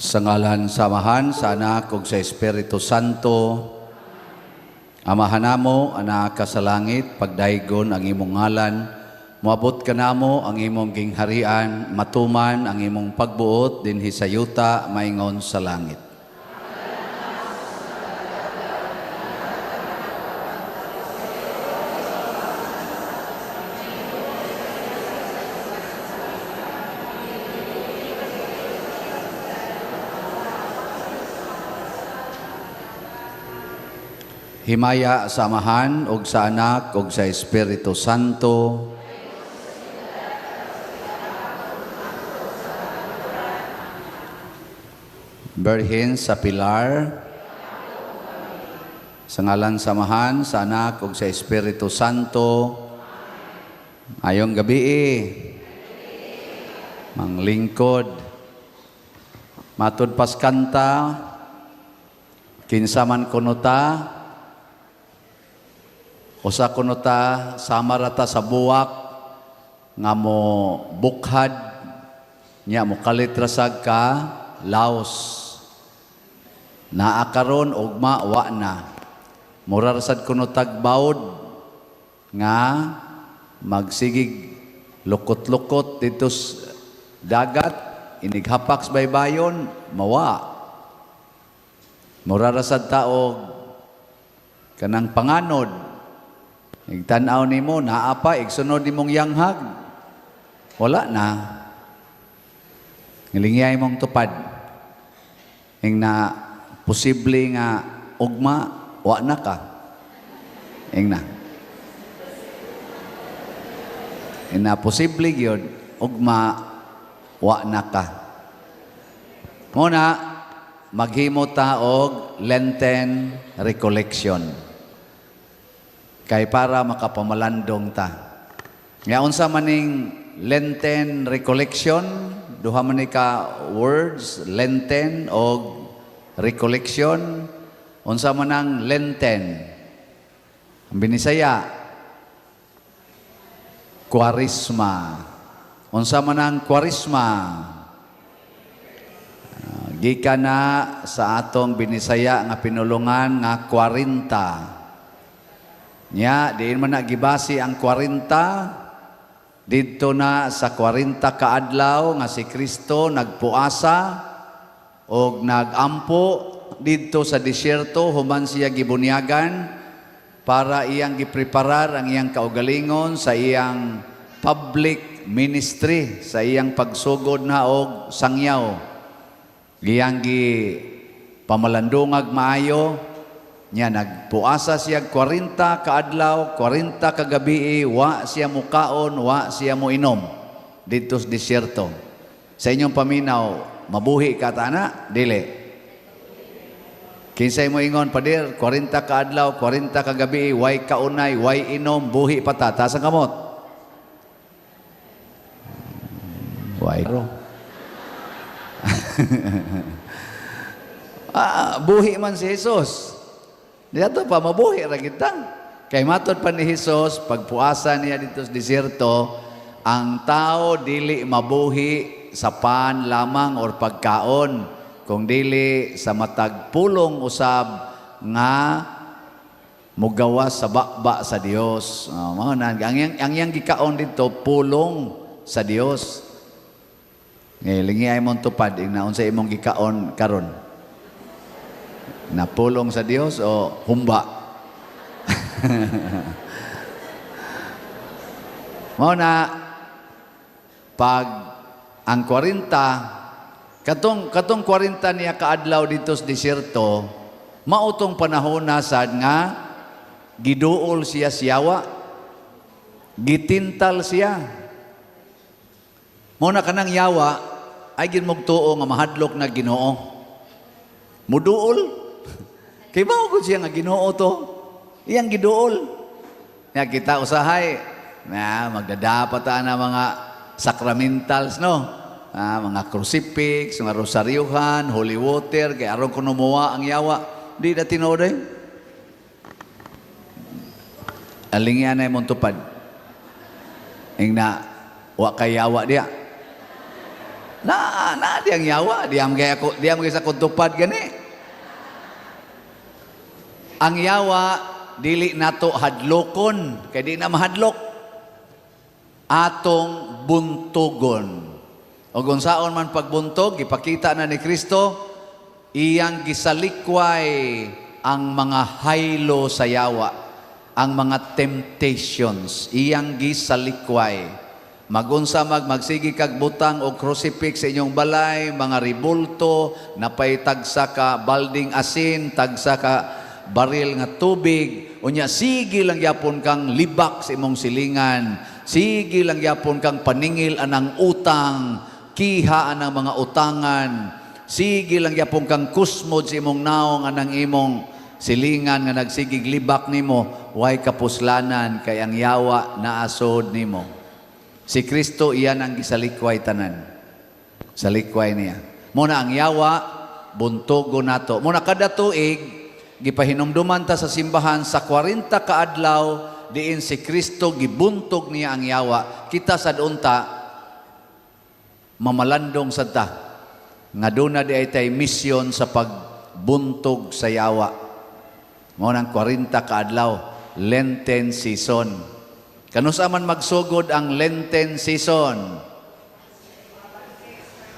Sa ngalan sa Amahan, sa Anak, ug sa Espiritu Santo, Amahan namo, anaa ka sa langit, pagdaygon ang imong ngalan, moabot kanamo ang imong gingharian, matuman ang imong pagbuot dinhi sa yuta maingon sa langit. Himaya sa Amahan ug sa Anak ug sa Espiritu Santo. Birhen sa Pilar. Sa ngalan sa Amahan, sa Anak ug sa Espiritu Santo. Ayong gabi eh. Manglingkod. Matud paskanta, kinsa man kuno ta, usa kuno ta sama ra ta sa buwak nga mo bukhad nya mo kalit ra sad ka laos. Naa karon, ugma wa na. Mura ra sad kuno tag bawd nga magsigig lukot-lukot didto sa dagat, inighapak sa baybayon, mawa. Mura ra sad ta og kanang panganod. Igtan-aw nimo naa pa, igsunod nimong yanghag, wala na. Ngilingiyay mong tupad. Ing na posible nga ugma wa na ka. Ing na. Ing na posible gyud ugma wa na ka. Muna maghimo ta og Lenten recollection. Kay para makapamalandong ta. Nga unsa maning Lenten recollection, duha man ni ka words, Lenten og recollection. Unsa man ang Lenten? Ang Binisaya, Kwaresma. Unsa man ang Kwaresma? Gikan na sa atong Binisaya nga pinulungan nga 40. Nya, diin man na gibasi ang 40, didto na sa 40 kaadlaw nga si Kristo nagpuasa og nagampo didto sa disyerto human siya gibunyagan para iyang gipreparar ang iyang kaugalingon sa iyang public ministry, sa iyang pagsugod na og sangyaw. Iyang gi pamalandungag maayo. Nya nagpuasa siya 40 kaadlaw, 40 kagabi, wa siya mukaon, wa siya moinom didto sa disyerto. Sa inyong paminaw, mabuhi ka ta ana? Dili. Kinsay mo ingon, "Pader, 40 kaadlaw, 40 kagabi, way kaunay, way inom, buhi pa ta." Taas ang kamot. Way ro. Buhi man si Jesus. Dito pa, mabuhi ra kita. Kay matod pa ni Jesus, pagpuasa niya dito sa disyerto, ang tao dili mabuhi sa pan lamang or pagkaon, kung dili sa matag pulong usab nga mugawas sa baba sa Dios. Oh, mao na ang iyang gikaon dito pulong sa Dios. Ngay lingi ay mong tupad ing naon sa imong gikaon karon. Napulong sa Dios o humba? Mao na pag ang 40 katong 40 niya kaadlaw dito sa disyerto, mautong panahon na sad nga giduol siya siyawa, gitintal siya. Mao na kanang yawa ay ginmugtuo nga mahadlok na Ginoo. Muduol. Kay mao gud siya nga Ginoo to. Iyang giduol. Nya kita usahay na magdadapat ta na mga sacramentals, no? Mga crucifix, mga rosaryuhan, holy water, kay aron kuno mowa ang yawa. Di na tinuod eh. Alingian na imong tupad. Ing na, wa kay yawa diya. Na, na di ang yawa, di am gay ako, di am gay sa tupad gani. Ang yawa dili nato hadlokon kay di na mahadlok. Atong buntugon. O unsaon man pagbuntog, gipakita na ni Kristo, iyang gisalikway ang mga haylo sa yawa, ang mga temptations, iyang gisalikway. Magunsa magsigi kag butang og crucifix sa inyong balay, mga ribulto, napay tagsa ka balding asin, tagsa ka baril nga tubig, unya sige lang gyapon kang libak sa imong silingan, sige lang gyapon kang paningil anang utang, kiha anang mga utangan, sige lang gyapon kang kusmod sa imong naong anang imong silingan nga nagsigig libak nimo, way kapuslanan kay ang yawa naasod nimo. Si Kristo, iyan ang gisalikway tanan. Salikway niya. Muna ang yawa, buntogo nato. Muna kada tuig, gipahinumduman ta sa simbahan sa 40 kaadlaw diin si Kristo gibuntog niya ang yawa. Kita sad unta mamalandong sad ta nga duna di ay tay misyon sa pagbuntog sa yawa. Mao nang 40 kaadlaw, Lenten season. Kanusa man magsugod ang Lenten season?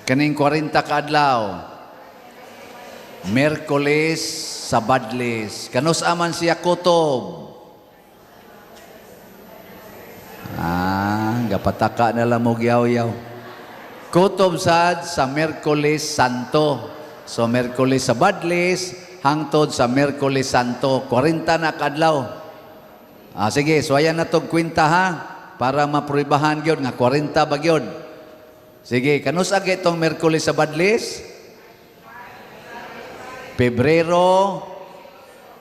Kaning 40 kaadlaw. Merkoles sa Badlis. Kanusa man siya kutob? Ah, gapataka na lang mo yaw-yaw. Kutob sad sa Merkoles Santo. So Merkoles sa Badlis hangtod sa Merkoles Santo. 40 na kaadlaw. Ah, sige, so ayan na tog kwenta ha, para mapruibahan gyud nga 40 ba gyud. Sige, kanus-a itong Merkoles sa Badlis? Pebrero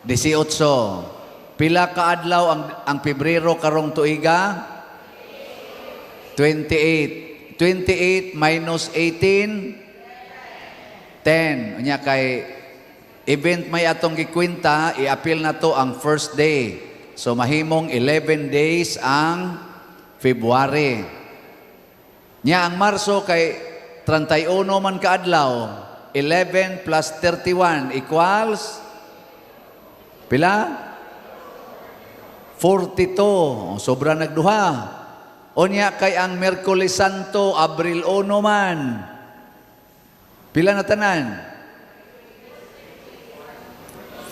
18. Pila ka adlaw ang Pebrero karong tuiga? 28. 28 minus 18, 10. Unya kay event may atong gikwenta, i-appeal na to ang first day. So mahimong 11 days ang February. Nya ang Marso kay 31 man kaadlaw. 11 plus 31 equals pila? 42. O, sobra nagduha. Unya kay ang Merkulis Santo, Abril 1 man. Pila na tanan?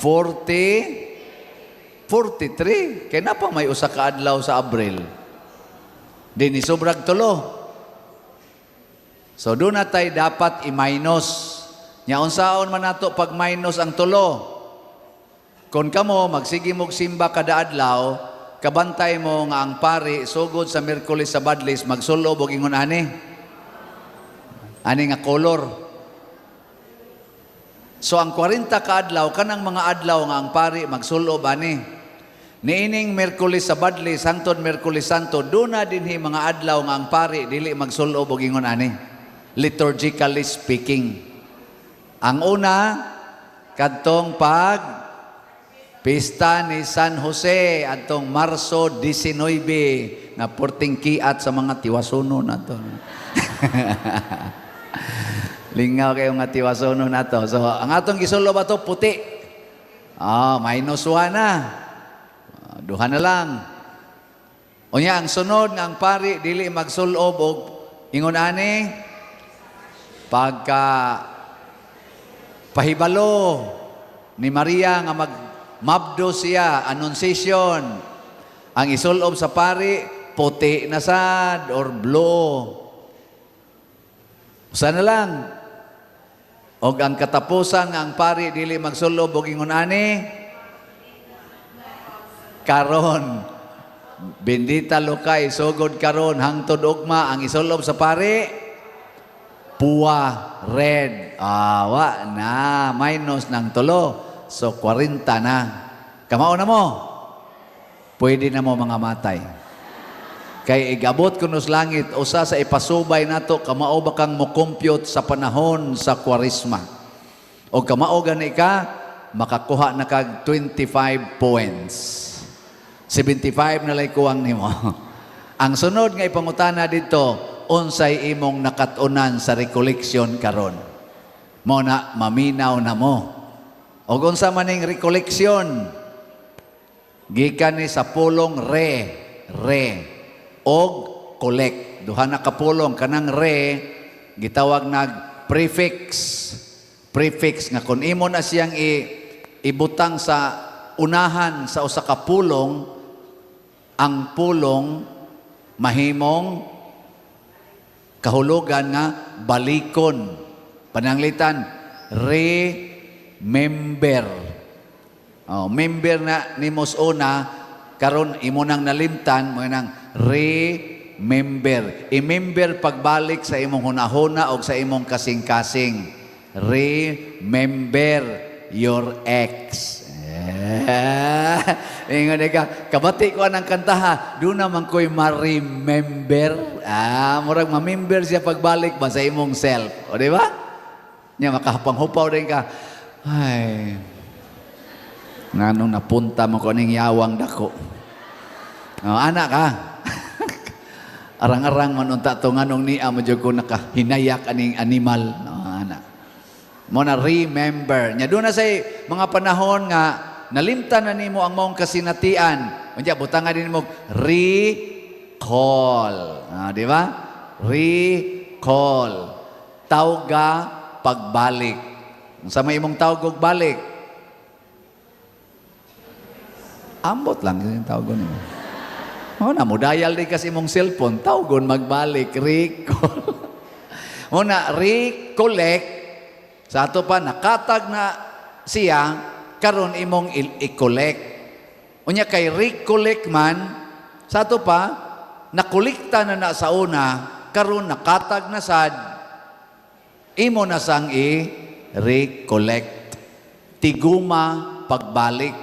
40, 43. Kaya na pa may usa ka adlaw sa Abril. Di ni sobrag tulo. So doon na tayo dapat i-minus. Nya unsaon man nato pag minus ang tulo? Kung kamo magsige mog simba kada adlaw, kabantay mo nga ang pari sugod sa Miyerkules sa Badlis magsulob og ingon ani. Ani nga color. So ang 40 ka adlaw, kanang mga adlaw nga ang pari magsulob ani. Niining Miyerkules sa Badlis hangtod Miyerkules Santo, duna dinhi mga adlaw nga ang pari dili magsulob og ingon ani. Liturgically speaking. Ang una, kadtong pag Pista ni San Jose atong Marso 19 nga porting kiat sa mga tiwasono nato. Lingaw kayo nga tiwasono nato. So ang atong gisulob ato puti. Ah, minus 1 na. Ah, duha na lang. Unya ang sunod nga ang pari dili magsulob og ingon ani, pagka pahibalo ni Maria nga mag mabdo siya, Annunciation. Ang isulob sa pari, puti na sad or blue. Usa na lang. Og ang katapusan nga ang pari dili magsulob og ingon ani, karon Bendita Lokay, sugod karon hangtod ugma, ang isulob sa pari puwa, red. Ah, wa na, minus ng tulo. So 40 na. Kamao na mo. Pwede na mo mga matay. Kay igabot kuno sa langit, usa sa ipasubay nato, kamao ba kang mo-compute sa panahon sa Kwaresma. O kamao gani ka, makakuha na kag 25 points. 75 na lay kuwang nimo. Ang sunod nga ipangutana dito, Unsay imong nakat-unan sa recollection karon? Mo na maminaw na mo. Og unsa man ning recollection? Gikan ni sa pulong re, re og collect. Duha na ka pulong. Kanang re gitawag nag prefix. Prefix nga kung imo na siyang ibutang sa unahan sa usa ka pulong, ang pulong mahimong kahulugan nga balikon. Pananglitan, remember. Oh, member na nimo sa una, karon imo nang nalimtan mo nang remember. I-member pagbalik sa imong hunahuna o sa imong kasing-kasing. Remember your ex. Eh, ingon ka, kabati ko ang kantaha, doon naman ko'y ma-remember. Ah, murag ma-member siya pagbalik ba sa imong self. O, di ba? Nya makapanghupaw din ka. Ay, nganong napunta mo ko ning yawang dako. Oh, anak ka. Arang-arang man unta to, nganong niya mo jud ko nakahinayak aning animal. No, ana. Mo na remember. Nya doon na say mga panahon nga nalimtan na nimo ang maong kasinatian. Unya butangan din mo recall. Ah, di ba? Recall. Tawga pagbalik. Unsa may imong tawag og balik? Ambot lang yung tawag nimo. Oh, na mo-dial di kasi imong cellphone, tawgon magbalik, recall. Mo na recollect sa ato pa nakatag na siya, karon imong i-collect. Unya kay recollect man sa ato pa nakolekta na na sa una, karon nakatag na sad, imo na sang i-recollect. Tiguma pagbalik.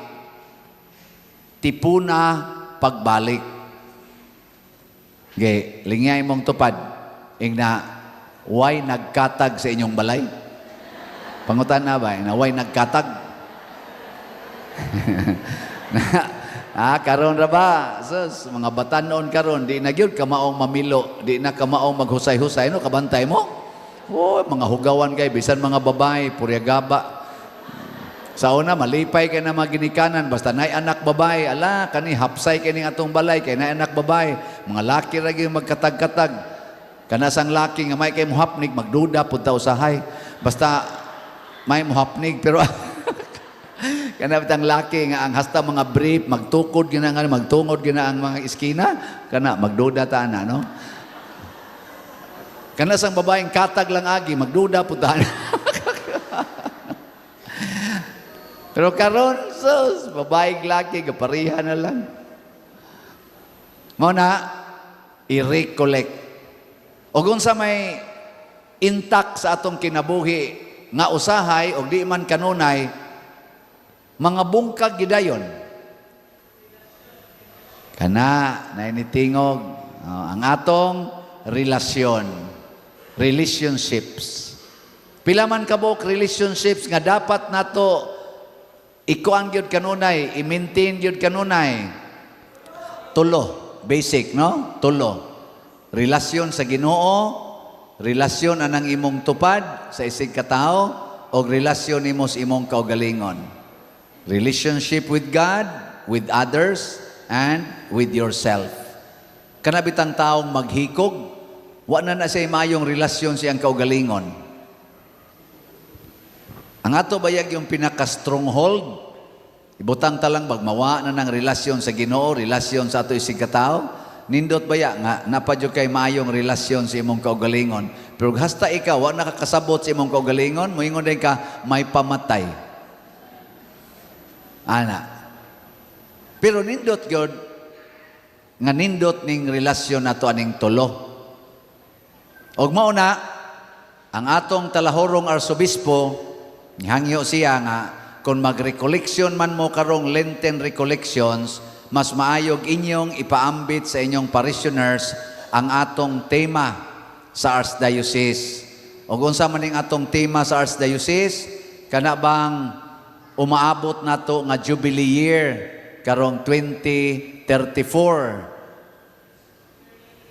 Tipuna pagbalik. Ge, lingay mong tupad. Ingna, why nagkatag sa inyong balay? Pangutan na ba? Ingna, why nagkatag? Ah, karon ra ba? Sus, mga batanon karon di na gyud kamaong mamilo, di na kamaong maghusay-husay, no, kabantay mo. Oh, mga hugawan kay bisan mga babae, puryagaba. Sa una, malipay kay na mga ginikanan, basta nay anak babae, ala, kani hapsay kay ning atong balay, kay nay anak babae. Mga laki ra gyud magkatag-katag. Kana sang laki nga may kay muhapnig, magduda pud ta usahay. Basta may muhapnig, pero kana bitang laki nga ang hasta mga brief, magtukod gina nga magtungod gina ang mga iskina, kana magduda ta ana, no? Kana sang babaeng katag lang agi, magduda pud ta. Pero karon sus, babae laki gapariha na lang. Mao na i-recollect. Og unsa may intact sa atong kinabuhi nga usahay og di man kanunay mga bungkag gidayon. Kana nainitingog, oh, ang atong relasyon, relationships. Pila man kabuok relationships nga dapat nato ikuan gyud kanunay, i-maintain gyud kanunay? Tulo, basic, no? Tulo. Relasyon sa Ginoo, relasyon anang imong tupad sa isig katao, o relasyon nimo sa imong kaugalingon. Relationship with God, with others, and with yourself. Kana bitang taong maghikog, wa na na siya mayong relasyon siyang kaugalingon. Ang ato bayag yung pinaka-stronghold, ibutang talang bagmawa na ng relasyon sa Ginoo, relasyon sa ato isig katao, nindot baya nga napadyo kay maayong relasyon sa imong kaugalingon. Pero hasta ikaw wa nakakasabot sa imong kaugalingon, moingon din ka may pamatay. Ana. Pero nindot gyud nga nindot ning relasyon nato aning tulo. Og mao na ang atong talahorong arsobispo, nihangyo siya nga kung mag-recollection man mo karong Lenten recollections, mas maayog inyong ipaambit sa inyong parishioners ang atong tema sa Archdiocese. O kung unsa man ning atong tema sa Archdiocese, kana bang umaabot nato nga Jubilee year karong 2034.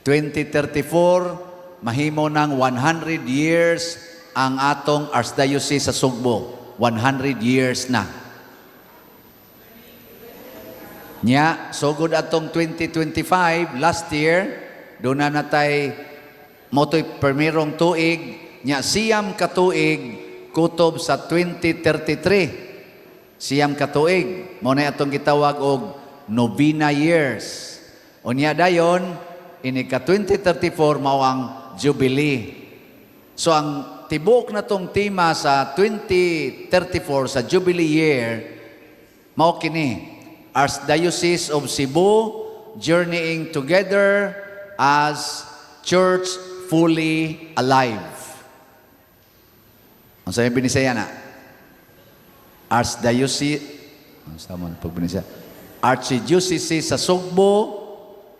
2034 mahimo ng 100 years ang atong Archdiocese sa Sugbo. 100 years na. Nya, sugod atong 2025, last year, doon na natay motoy permirong tuig, nya 9 ka tuig, kutob sa 2033. 9 ka tuig, mao na atong gitawag og novena years. Unya dayon, ini ka 2034 mao ang Jubilee. So ang tibuok na tong tema sa 2034 sa Jubilee year mao kini: Archdiocese of Cebu journeying together as church fully alive. Ang sabi Binisaya na? Archdiocese, ang sa man pag Binisaya? Archdiocese sa Sugbo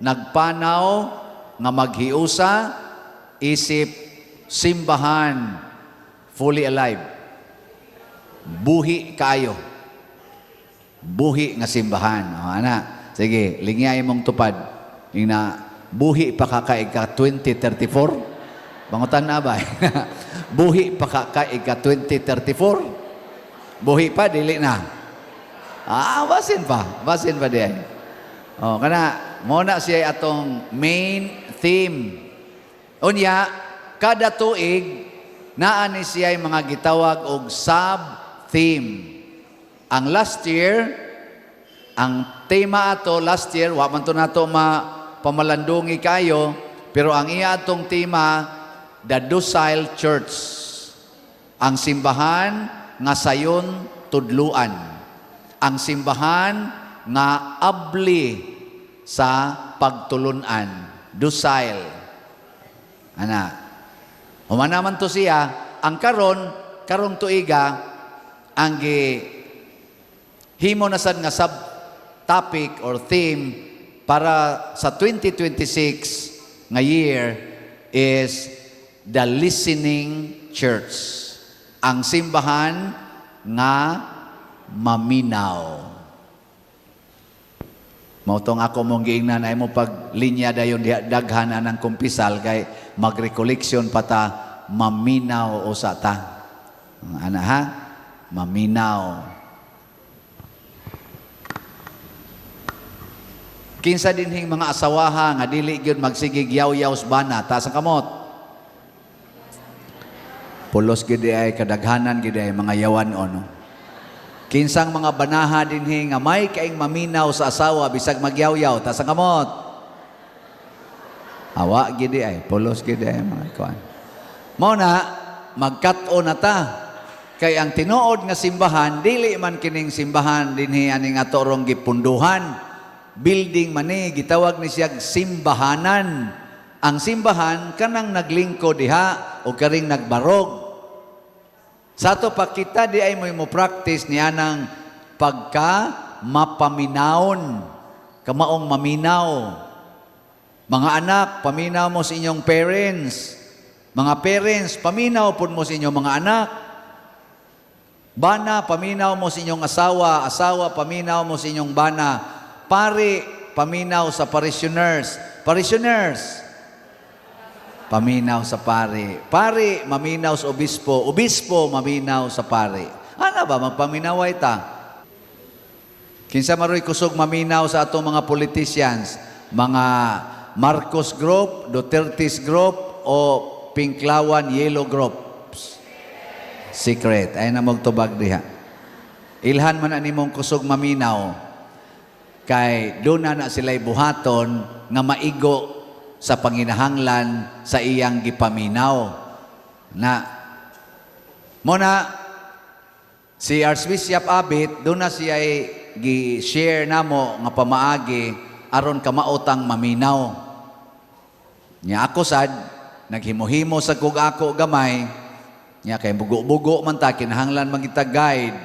nagpanaw nga maghiusa isip simbahan fully alive. Buhi kaayo. Buhi nga simbahan. O, ana. Sige, lingyay mong tupad. Ina, buhi pa ka ka ika 2034? Bangutan na ba? Buhi pa ka ka ika 2034? Buhi pa, dili na. Ah, basin pa. Basin pa di ay. Oh, kana mo na siya atong main theme. Unya, kada tuig naa ni siya mga gitawag og sub-theme. Ang last year, ang tema ato last year, wa man to nato ma pamalandungi kayo, pero ang iya atong tema, the docile church. Ang simbahan nga sayon tudluan. Ang simbahan nga abli sa pagtulunan. Docile. Ana. Human naman to siya, ang karon, karong tuiga, ang gi himo na sad nga sub-topic or theme para sa 2026 nga year is the listening church. Ang simbahan nga maminaw. Mao tong ako mong giingnan ay mo pag linya dayon diha daghan anang kumpisal kay mag-recollection pa ta, maminaw usa ta. Ana ha? Maminaw. Kinsa dinhing mga asawaha nga dili gyud magsigig yaw-yaw sa bana, taas ang kamot. Pulos gyud ay kadaghanan gyud ay mga yawan ono. Kinsang mga banaha dinhi nga may kaing maminaw sa asawa bisag magyawyaw, taas ang kamot. Awa gyud ay, pulos gyud ay mga kuan. Mao na magkat-on na ta. Kay ang tinuod nga simbahan dili man kining simbahan dinhi aning ato rong gipunduhan. Building man ni gitawag ni siya simbahanan. Ang simbahan kanang naglingkod diha o karing nagbarog. Sa ato pa kita di ay mo practice niya ng pagka mapaminawon, kamaong maminaw. Mga anak, paminaw mo sa inyong parents. Mga parents, paminaw pud mo sa inyong mga anak. Bana, paminaw mo sa inyong asawa. Asawa, paminaw mo sa inyong bana. Pari, paminaw sa parishioners. Parishioners, paminaw sa pari. Pari, maminaw sa obispo. Obispo, maminaw sa pari. Ano ba, magpaminaway ta? Kinsa maroy kusog maminaw sa atong mga politicians? Mga Marcos Group, Duterte's Group, o Pinklawan Yellow Groups? Secret. Ay na magtubag diha. Ilhan man ani mong kusog maminaw kay doon na na sila'y buhaton nga maigo sa panginahanglan sa iyang gipaminaw. Na mo na si Archbishop Abit doon na siya gi-share namo nga pamaagi aron kamaotang maminaw. Nya ako sad naghimo-himo sa kog ako gamay nya kay bugo-bugo man ta, kinahanglan man kita guide.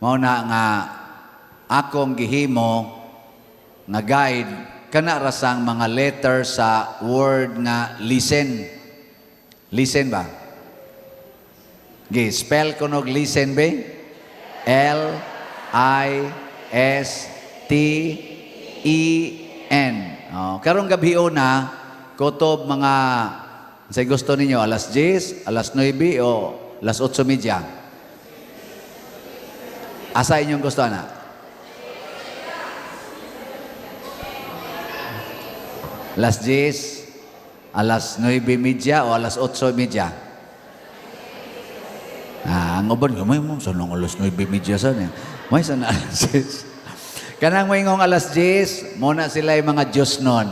Mao na nga akong gihimo nga guide kana rasang mga letter sa word nga listen. Listen ba? Gi spell ko nog listen be? L I S T E N. Oh, karong gabi na kutob mga Unsay gusto ninyo? Alas 10, alas 9 o alas 8:30? Asa inyong gusto na? Alas 10, alas 9:30 o alas 8:30? Ah, ang uban, may mo, saan ang alas 9:30 sa niya? May saan alas 10? Kanang moingong alas 10, muna sila yung mga Diyos nun.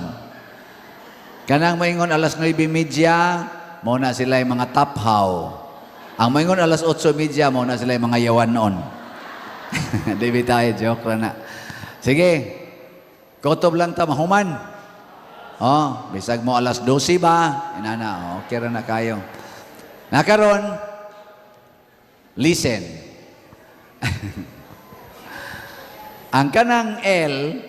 Kanang moingon alas 9:30, muna sila yung mga taphaw. Ang moingon alas 8:30, muna sila yung mga yawan noon. Di ba tayo, joke ra na. Sige, kutob lang ta, mahuman. Oh, bisag mo alas 12 ba? Inana, okay ra na kayo. Nakaron, listen. Ang kanang L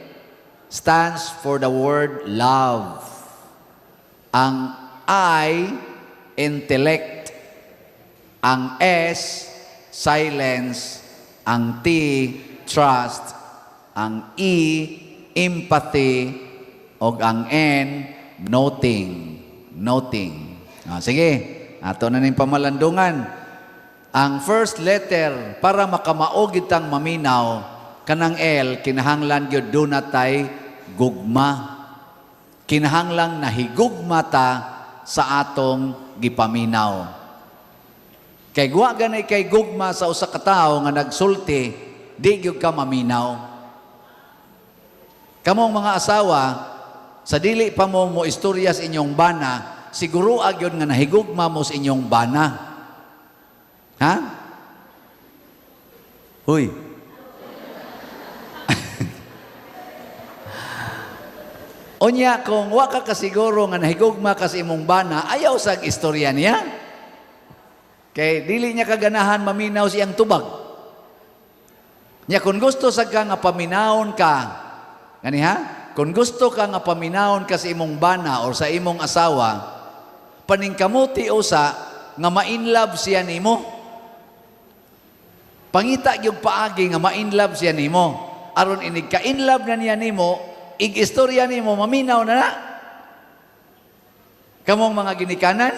stands for the word love. Ang I, intellect. Ang S, silence. Ang T, trust. Ang E, empathy. O ang N, noting. Noting. Ah, sige, ato na ning pamalandungan. Ang first letter, para makamao gitang maminaw, kanang L, kinahanglan gyud duna tay gugma. Kinahanglang nahigugma ta sa atong gipaminaw. Kay guwa ganay kay gugma sa usa ka tawo nga nagsulti, di gyud ka maminaw. Kamong mga asawa, sa dili pa mo mo istorya sa inyong bana, siguro gyud nga nahigugma mo sa inyong bana. Ha? Huy. Unya, kung wa ka kasiguro nga nahigugma ka sa imong bana, ayaw sa istorya niya. Kay dili niya kaganahan maminaw siyang tubag. Nya kung gusto sa ka nga paminawon ka, gani ha? Kung gusto ka nga paminawon ka sa imong bana or sa imong asawa, paningkamuti usa nga ma-inlove siya nimo. Pangita gyud paagi nga ma-inlove siya nimo. Aron inig ka-inlove na niya nimo, ig-istorya nimo, maminaw na na. Kamong mga ginikanan,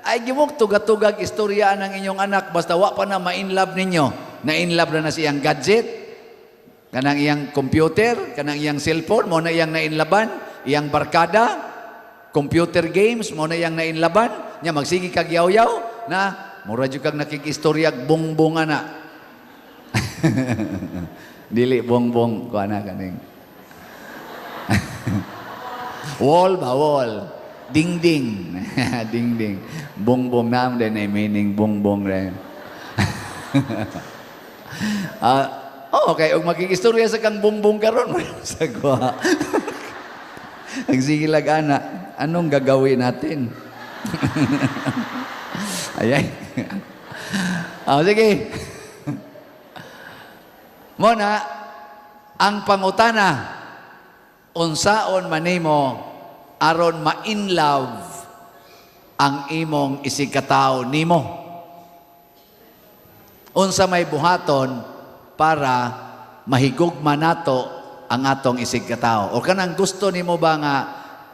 ay gimok tuga-tugag istorya ng inyong anak basta wa pa na ma-inlove ninyo. Na-inlove na na siyang gadget, kanang iyang computer, kanang iyang cellphone, mo na iyang nainlaban, iyang barkada, computer games, mo na iyang nainlaban, nya magsige kag yaw-yaw, na mura jud kag nakikistorya bongbong ana. Dili bongbong kuan na kaning. Wall ba wall? Dingding. Dingding. Bongbong na din ay meaning bongbong rin. Ah, oh, okay, ug makikistorya sa kang bongbong karon sa kuha. Ang lag ana, anong gagawin natin? Ayay. Ah, sige. Mona, ang pangutana, unsaon manimo aron ma-inlove ang imong isigkatawo nimo? Unsa may buhaton para mahigugma nato ang atong isigkatawo? O kanang gusto nimo ba nga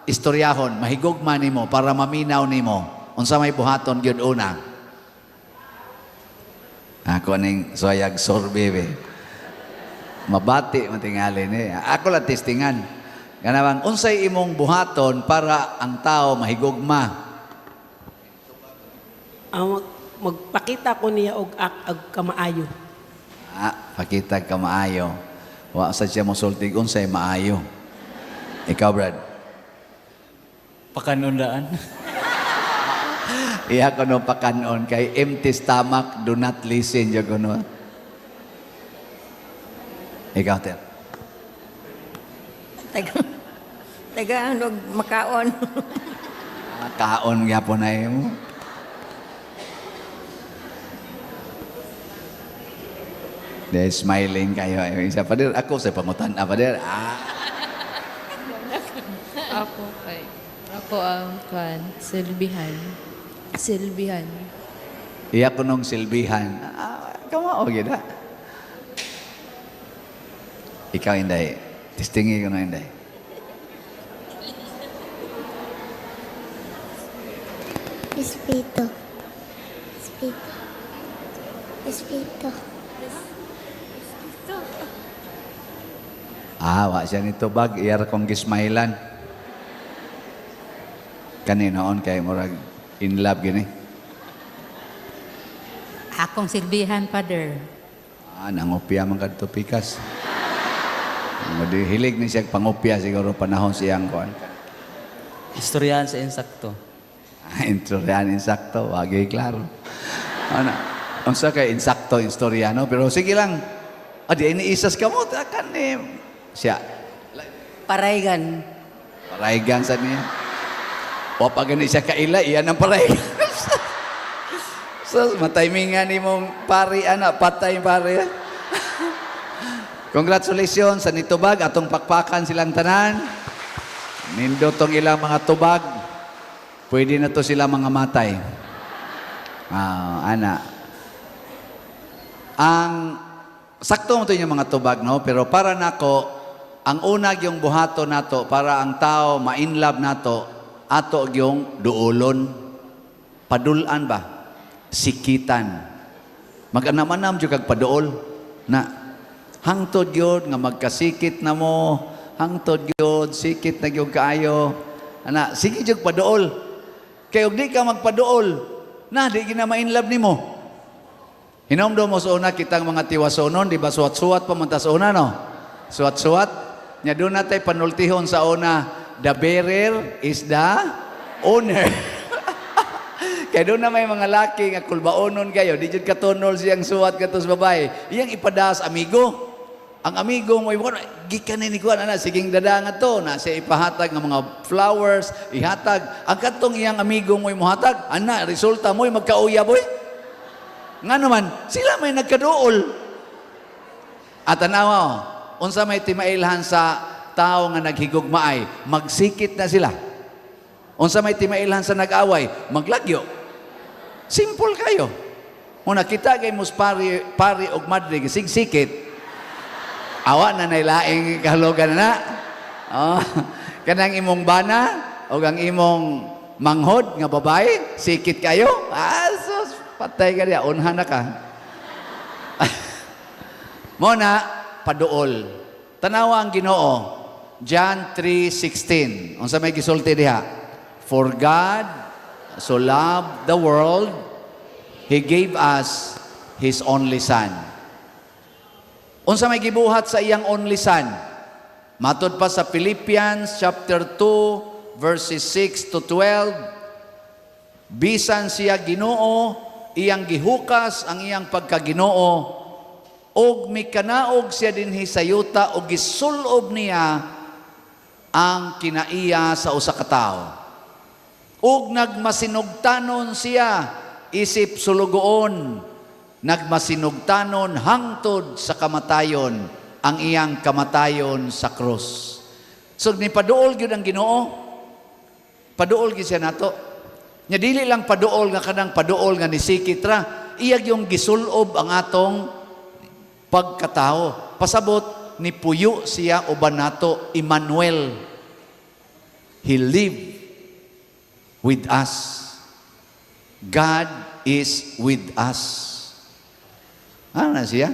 istoryahon, mahigugma nimo para maminaw nimo? Unsa may buhaton gyud una? Ako ning suwayag survey be. Mabati matingali ni. Ako lang testingan. Kanang unsay imong buhaton para ang tao mahigugma? Ang magpakita ko niya og ak og kamaayo. Ah, pakita ka maayo. Wa sa siya mosulti unsay maayo. Ikaw, Brad. Pakanundaan. Iya ko no pakanon kay empty stomach do not listen jud kuno. Ikaw, Ter. Taga, taga ano, makaon. Ah, kaon gyapon na imo. De smiling kayo. Ay, isa pader ako sa pangutan ah, pader. Ah. Ako kay ako ang kwan, silbihan. Silbihan. Iya ko nung silbihan. Ah, kamao gyud ah. Ikaw, Inday. Testingi ko na, Inday. Respeto. Respeto. Respeto. Respeto. Ah, wa siya nitubag, iyar kong gismailan. Kaninoon kay murag in love gini. Akong silbihan, Father. Ah, nangopya man kadto pikas. Madi hilig ni siya pangopya siguro panahon siyang kuan. Istoryahan sa insakto. Ah, istoryahan insakto, wagi klaro. Ano? Unsa kay insakto istorya, no? Pero sige lang. Ah, di ini isas ka mo kan ni siya. Paraygan. Paraygan sa niya. Wa pa gani siya kaila, iyan ang paraygan. So, mataymingan ni mong pari, ana, patay pari. Congratulations sa nitubag, atong pakpakan silang tanan. Nindot tong ilang mga tubag. Pwede na to sila mga matay. Ah, ana. Ang sakto mo to yung mga tubag, no? Pero para nako, ang una yung buhato nato para ang tao ma-inlove nato, ato yung duolon. Padulan ba? Sikitan. Mag-anam-anam jud kag paduol na hangtod gyud nga magkasikit na mo, hangtod gyud sikit na gyud kaayo. Ana, sige jud paduol. Kay og di ka magpaduol, na di gina ma-inlove nimo. Hinomdom mo sa una kitang mga tiwasonon, di ba suwat-suwat pa man ta sa una, no? Suwat-suwat. Nya doon natay panultihon sa una, the bearer is the owner. Kay doon na may mga laki nga kulbaonon kayo, di jud katunol siyang suwat kato sa babae. Iyang ipadas amigo. Ang amigo mo ibukan, gikan ni kuan ana siging dada nga to, na siya ipahatag ng mga flowers, ihatag. Ang katong iyang amigo mo imuhatag, ana resulta mo magkauya boy. Nga naman, sila may nagkaduol. At tanawa, oh, unsa may timailhan sa tao nga naghigugmaay, magsikit na sila. Unsa may timailhan sa nag-away, maglagyo. Simple kayo. Una kita kay mus pari, pari og madre sigsikit. Awa na nay laing kahulugan na. Oh, kanang imong bana og ang imong manghod nga babae, sikit kayo. Ah, sus, patay ka diya, unhan na ka. Mo na paduol. Tanawa ang Ginoo. John 3:16. Unsa may gisulti diha? For God so loved the world, He gave us His only Son. Unsa may gibuhat sa iyang only Son? Matod pa sa Philippians chapter 2 verses 6 to 12, bisan siya Ginoo, iyang gihukas ang iyang pagkaginoo og mikanaog siya dinhi sa yuta og gisulob niya ang kinaiya sa usa ka tawo. Ug nagmasinugtanon siya isip sulugoon, nagmasinugtanon hangtod sa kamatayon, ang iyang kamatayon sa krus. So nipaduol gyud ang Ginoo. Paduol gyud siya nato. Nya dili lang paduol nga kanang paduol nga nisikit ra, iya yung gisulob ang atong pagkatao. Pasabot ni puyo siya uban nato, Emmanuel. He lived with us. God is with us. Ano na siya?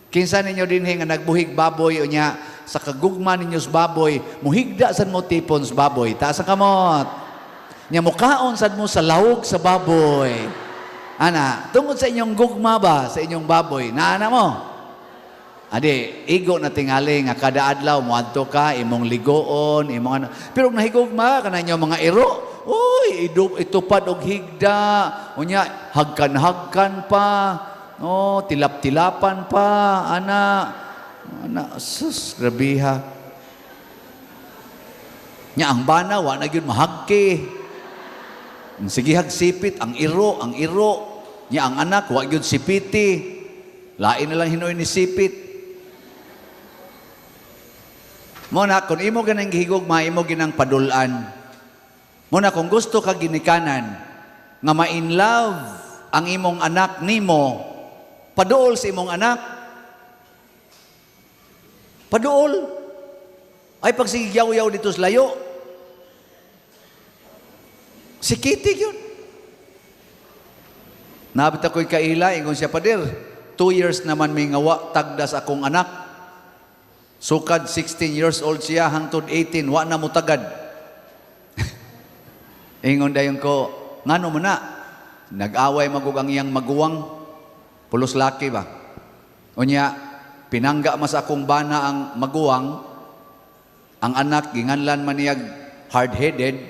Kinsa ninyo dinhi nga nagbuhig baboy unya sa kagugma ninyo sa baboy, muhigda sad mo tipon sa baboy, taas ang kamot. Nya mukaon sad mo sa lawog sa baboy. Ana, tungod sa inyong gugma ba sa inyong baboy, naana mo? Adi, igo na tingali nga kada adlaw moadto ka imong ligoon, imong ano. Pero kung nahigugma ka na inyong mga iro, uy, itupad og higda, unya hagkan-hagkan pa, oh, tilap-tilapan pa, ana, ana, sus, grabiha. Nya ang bana wa na gyud mahagki. Sige hagsipit ang iro, ang iro. Nya ang anak wa gyud sipiti. Lain na lang hinuoy ni sipit. Mo na kung imo ganang gihigugma, imo ginang padulan. Mo na kung gusto ka ginikanan nga ma-in love ang imong anak nimo, paduol sa imong anak. Paduol. Ay pag sige yaw-yaw dito sa layo, sikiti yun. Nabit ako'y kaila, ingon siya, "Pader, 2 years naman may nga wa tagda sa akong anak. Sukad 16 years old siya, hangtod 18, wa na mo tagad." Ingon dayon ko, "Ngano man na?" Nag-away man gud ang iyang maguwang. Pulos laki ba? Unya, pinangga mas akong bana ang maguwang, ang anak, ginganlan man niyag hard-headed.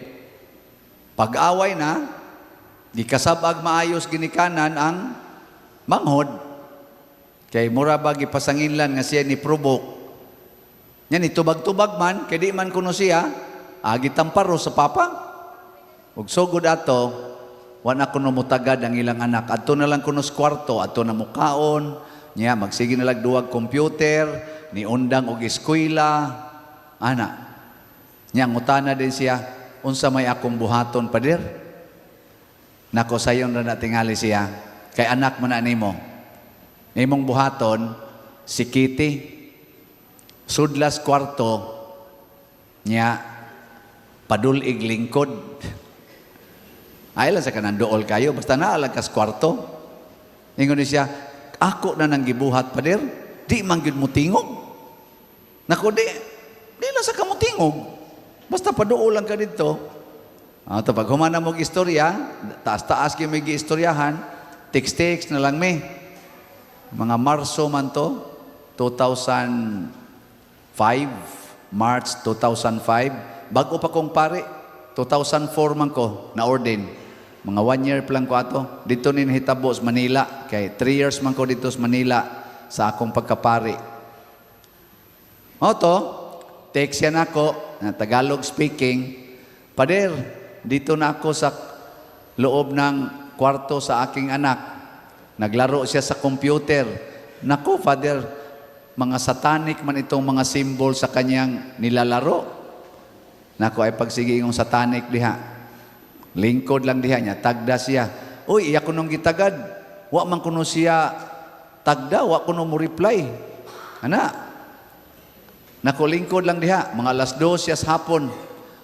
Pag-away na, gikasab-ag maayos ginikanan ang manghod. Kay mura ba gipasanginlan nga siya ni provoke. Nya ni tubag-tubag man, kay di man kuno siya, agi tamparo sa papa. Ug sugod ato, wa na kuno mutagad ang ilang anak. Adto na lang kuno sa kwarto, adto na mukaon, nya magsige na lang duwag computer, ni undang og eskwela, ana. Nya ngutana din siya, "Unsa may akong buhaton, Pader?" Nako, sayon ra na tingali siya. Kay anak man na nimo. Imong buhaton, si Kitty, sudlas kwarto, nya padulig lingkod. Ay lang sa kanang dool kayo, basta naa lang kas kwarto. Ingon ni siya, "Ako na nang gibuhat, Pader, di man gyud mo tingog." Nako, di lang sa kamutingog. Basta paduol lang ka dito. Ah, to pag humana mo istorya, taas-taas gyud may giistoryahan, text-text na lang mi. Mga Marso man to, 2005, March 2005. Bago pa kong pare, 2004 man ko, na-ordain. Mga one year pa lang ko ato. Dito ni nahitabo sa Manila. Kay 3 years man ko dito sa Manila sa akong pagkapari. O to, text yan ako, na Tagalog speaking, "Pader, dito na ako sa loob ng kwarto sa aking anak. Naglaro siya sa computer. Nako, Father, mga satanic man itong mga symbol sa kanyang nilalaro." Nako, ay pagsige yung satanic diha. Lingkod lang diha niya, tagda siya. "Uy, iya ko nung gitagad. Wa man kuno siya tagda, wa kuno mo reply." Ana, nako, lingkod lang diha. Mga alas 2 siya sa hapon.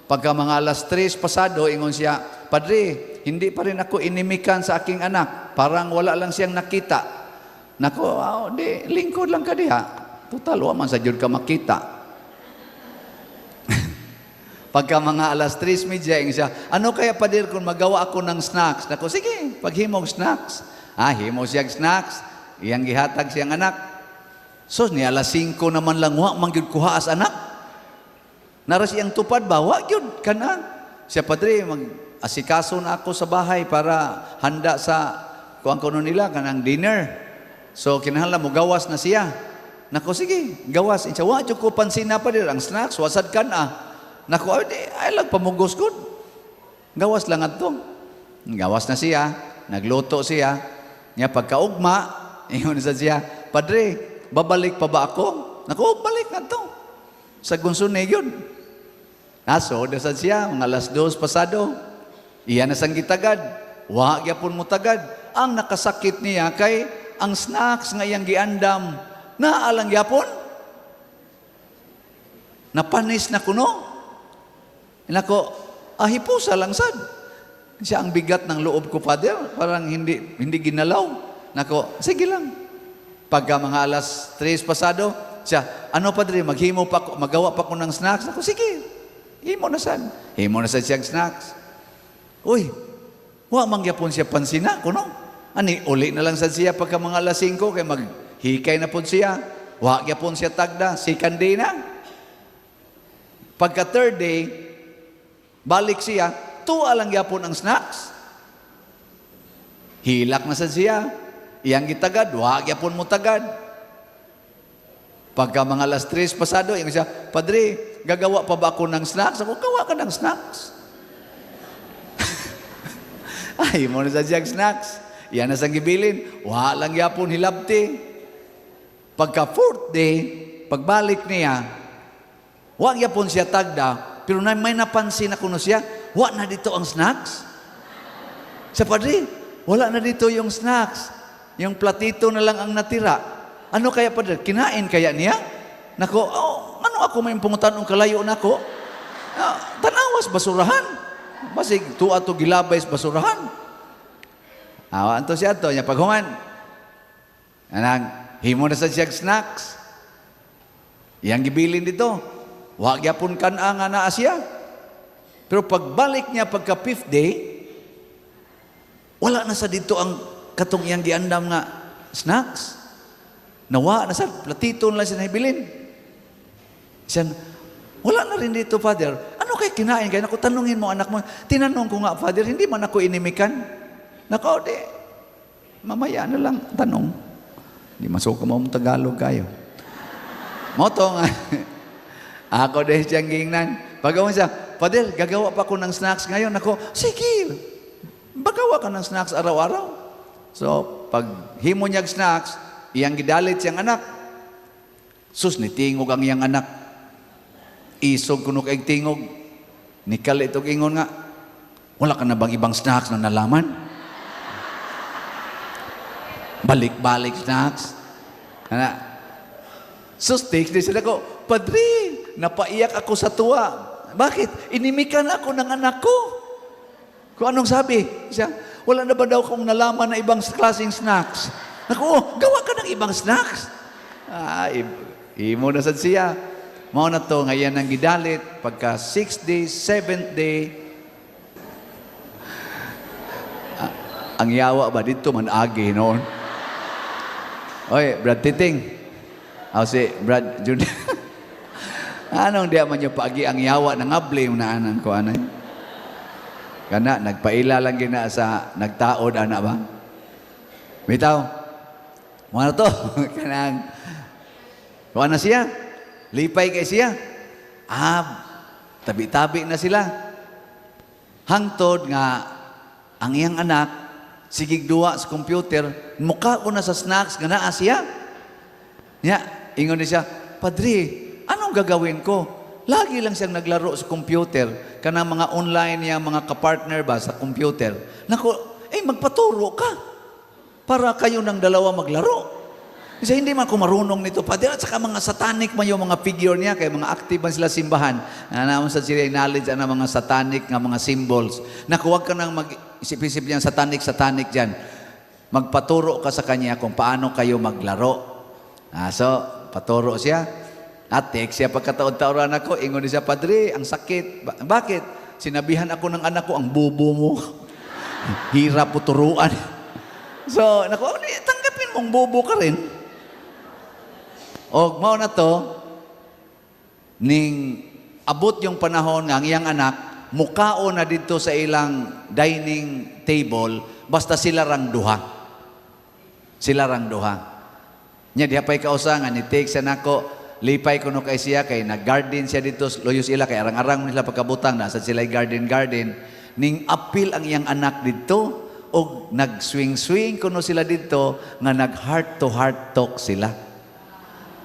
Pagka mga alas 3 pasado, ingon siya, "Padre, hindi pa rin ako inimikan sa aking anak. Parang wala lang siyang nakita." Nako, oh, di, lingkod lang ka diha. Total, wa man sa jud ka makita. Pagka mga alas 3:30, ingon siya, "Ano kaya, Pader, kung magawa ako ng snacks?" Nako, sige, paghimog snacks. Ah, himo siyang snacks. Iyang gihatag siyang anak. So, ni alas 5 naman lang, wa man gyud kuhaas anak. Nara siyang tupad ba? Wa gyud kana. Siya, "Padre, mag asikaso na ako sa bahay para handa sa kuan kuno nila kanang dinner." So kinahanglan mo gawas na siya. Nako, sige, gawas. Insa, "Wa jud ko pansina, Pader, ang snacks wasad kan ah." Nako, ay, di, ay lang pamugos gud. Gawas lang adto. Gawas na siya, nagluto siya. Nya pagkaugma, ingon sa siya, "Padre, babalik pa ba ako?" Nako, balik na to. Sa gunsunay yun. Aso, dasad siya, mga alas 2 pasado. Iya na sang gitagad. Wa gyapon mo tagad. Ang nakasakit niya kay ang snacks nga iyang giandam, naalang gyapon. Napanis na kuno. Nako, ahipusa lang sad. Siya, "Ang bigat ng loob ko, Father. Parang hindi ginalaw." Nako, sige lang. Pagka mga alas 3 pasado, siya, "Ano, Padre, maghimo pa ko, magawa pa ko ng snacks?" Nako, sige. Himo na sad. Himo na sad siyang snacks. Uy, wa man gyapon siya pansina kuno. Ani, uli na lang sad siya pagka mga alas 5 kay maghikay na pod siya. Wa gyapon siya tagda, second day na. Pagka third day, balik siya, tuwa lang gyapon ang snacks. Hilak na sad siya. Iyang gitagad, wa gyapon mo tagad. Pagka mga alas 3 pasado, ingon siya, "Padre, gagawa pa ba ako ng snacks?" Ako, gawa ka ng snacks. Ay, mo na sa siyang snacks. Yan na sang gibilin. Wa lang yapon hilabti. Pagka fourth day, pagbalik niya, wa gyapon siya tagda, pero na, may napansin na kuno siya, wa na dito ang snacks. Sa "Padre, wala na dito yung snacks. Yung platito na lang ang natira. Ano kaya, Padre? Kinain kaya niya?" Nako, oh, ano ako may pungutan ng kalayo nako? Ah, tanawas basurahan. Basig, tuwa to gilabay sa basurahan. Awa anto siya ato nya paghuman. Anang himo na sa siya snacks. Iyang gibilin dito. Wa gyapon kan-a nga naa siya. Pero pagbalik niya pagka fifth day, wala na sa dito ang katong iyang giandam nga snacks. Nawa na sa platito na lang siya nahibilin. Siya, wala na rin dito, Father. Ano kay kinain? Kaya naku, tanungin mo anak mo. Tinanong ko nga, Father, hindi man ako inimikan. Nako, di. Mamaya na lang, tanong. Di masuka mo mong Tagalog kayo. Moto nga. Ako din siyang gingnan. Pag siya, "Father, gagawa pa ako ng snacks ngayon." Ako, sige, bagawa ka ng snacks araw-araw. So, pag himo niyag snacks, iyang gidalit siyang anak. Sus, nitingog ang iyang anak. Isog kuno kay tingog. Nikal ito ingon nga, "Wala ka na bang ibang snacks na nalaman? Balik-balik snacks." Ana. Sus, text din sila ko, "Padre, napaiyak ako sa tuwa." "Bakit?" "Inimikan ako ng anak ko." Kung anong sabi? Siya, wala na ba daw akong nalaman na ibang klaseng snacks? Naku, oh, gawa ka ng ibang snacks. Ah, imo na sad siya. Mao na to, ngayon ang gidalit, pagka 6 days, 7th day, ah, ang yawa ba dito man agi noon. Oy, Brad Titing. Aw si Brad Jun. Anong diya man yung paagi ang yawa nangabli yung naanan ko anay. Kana nagpaila lang gina sa nagtaod ana ba? Bitaw. Mo na to kanang kuha na siya. Lipay kay siya. Ah, tabi-tabi na sila. Hangtod nga ang iyang anak sigig duwa sa computer, mukha ko na sa snacks nga naa siya. Nya, ingon ni siya, "Padre, anong gagawin ko?" Lagi lang siyang naglaro sa computer, kanang mga online niya, mga kapartner ba sa computer. Nako, eh magpaturo ka para kayo ng dalawa maglaro. Kasi hindi man ako marunong nito, Padre. At saka mga satanic man yung mga figure niya, kaya mga active man sila simbahan. Na naman sa sila knowledge ang mga satanic nga mga symbols. Naku, huwag ka nang mag-isip-isip niyan, satanic, satanic dyan. Magpaturo ka sa kanya kung paano kayo maglaro. Ah, so, paturo siya. At text siya pagkataon-taoran ako, ingon siya, "Padre, ang sakit." "Bakit?" "Sinabihan ako ng anak ko, ang bobo mo. Hirap po turuan." So, naku, oh, tanggapin mong bobo ka rin. Og mao na to, ning abot yung panahon nga ang iyang anak, mukao na dito sa ilang dining table, basta sila rang duha. Sila rang duha. Nya diha pa'y kausa nga ni take siya nako, lipay kuno kay siya kay nag-garden siya dito luyos ila kay arang-arang nila pagkabutang nasa sila garden garden ning apil ang iyang anak didto og nag-swing-swing kuno sila didto nga nag heart to heart talk sila.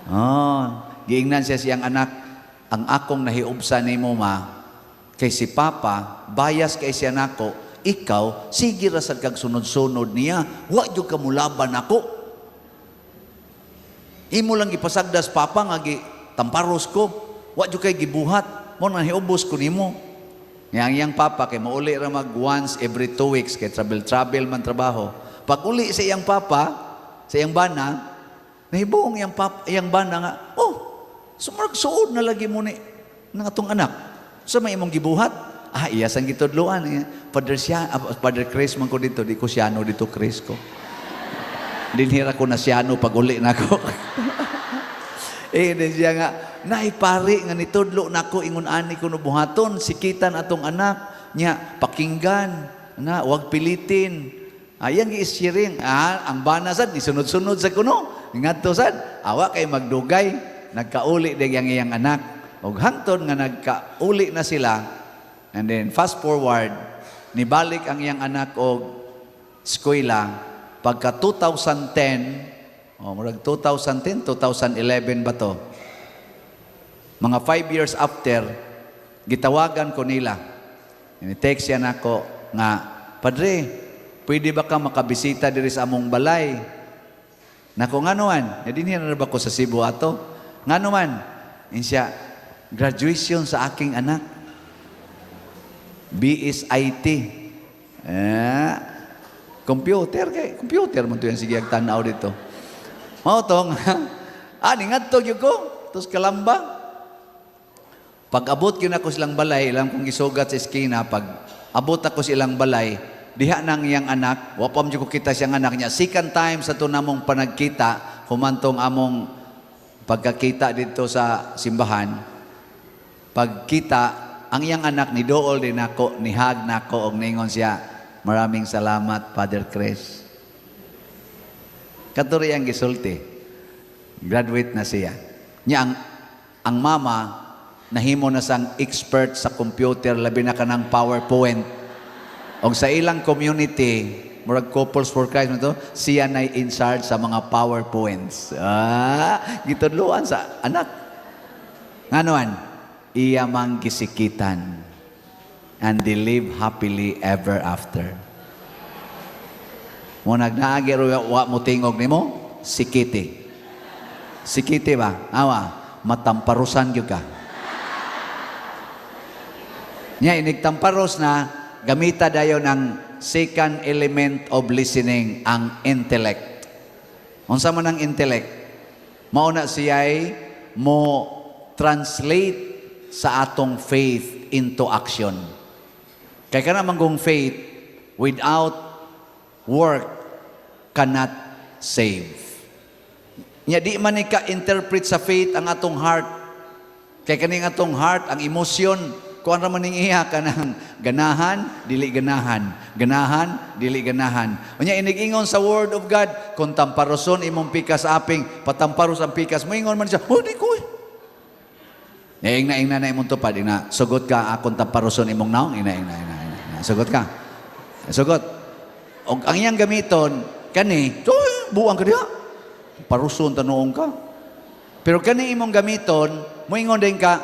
Oh, giingnan siya siyang anak, "Ang akong nahiubsa nimo ma, kay si Papa, bias kay siya nako, ikaw, sige ra sad kag sunod-sunod niya, wa jud ka mulaban nako. Imo lang gipasagdas Papa nga gi tamparos ko, wa jud kay gibuhat, mo nang hiubos ko nimo." Nga ang iyang papa kay mauli ra mag once every 2 weeks kay travel travel man trabaho. Pag uli sa iyang papa, sa iyang bana, nahibuong iyang papa, iyang bana nga, "Oh, sumurag suod na lagi mo ni ng atong anak. Sa may imong gibuhat?" "Ah, iya sang gitudloan. Eh, Father siya, ah, Father Chris man ko dito, di ko siyano dito Chris ko. Dinhira ko na siyano pag uli na ako." Eh, di siya nga, "Naipari nga nitudlo nako ingon ani ko no buhaton, sikitan atong anak, nya pakinggan, na wag pilitin." Ayan gi-sharing. Ah, ang bana sad ni sunod-sunod sa kuno. Ngadto sad, awa kay magdugay, nagkauli dig ang iyang anak. Og hangtod nga nagkauli na sila, and then fast forward, nibalik ang iyang anak og eskwela pagka 2010, oh, murag 2010, 2011 ba to? Mga 5 years after, gitawagan ko nila. Ni-text siya nako nga, "Padre, pwede ba ka makabisita diri sa among balay?" Nako, "Ngano man?" Eh, dinhi na ba ko sa Cebu ato? "Ngano man?" Insiya, "Graduation sa aking anak. BSIT." Eh, Computer kay computer man to yan, sige ang tanaw dito. Mao tong ningadto gyud ko tos Kalamba. Pag abot gyud ako silang balay, ilang kong gisugat sa eskina, pag abot ako sa ilang balay, diha nang iyang anak, wa pa man jud ko kita siyang anak niya. Second time sa to namong panagkita, humantong among pagkakita dito sa simbahan, pagkita, ang iyang anak ni dool din ako, ni hug nako, og ningon siya, "Maraming salamat, Father Chris." Katuri ang gisulti. Graduate na siya. Nya ang mama, nahimo na sang expert sa computer, labi na kanang PowerPoint. Og sa ilang community, murag Couples for Christ man to, siya na in charge sa mga PowerPoints. Ah, gitudluan sa anak. Nganuan, iya mang gisikitan and they live happily ever after. Mo nagnaagi ro wa mo tingog nimo, sikiti. Sikiti ba? Awa, matamparusan gyud ka. Nya inigtamparos na gamita dayon ang second element of listening, ang intellect. Unsa man ang intellect? Mao na siya'y mo translate sa atong faith into action. Kay kana man kung faith without work cannot save. Nya di man ni ka-interpret sa faith ang atong heart. Kay kaning atong heart, ang emosyon, kuan ra man ning iya kanang ganahan, dili ganahan, ganahan, dili ganahan. Unya inig-ingon sa word of God, kung tamparoson imong pikas aping, patamparos ang pikas, moingon man siya, "Oh, di ko eh." Ing na ing na na imong tupad, ing na, "Sugot ka akong tamparoson imong naong," ing na, ing na, ing na, ing na. Sugot ka. Sugot. Og ang iyang gamiton, kani, "Uy, buang ka diha. Paruson tanuong ka." Pero kani imong gamiton, moingon din ka,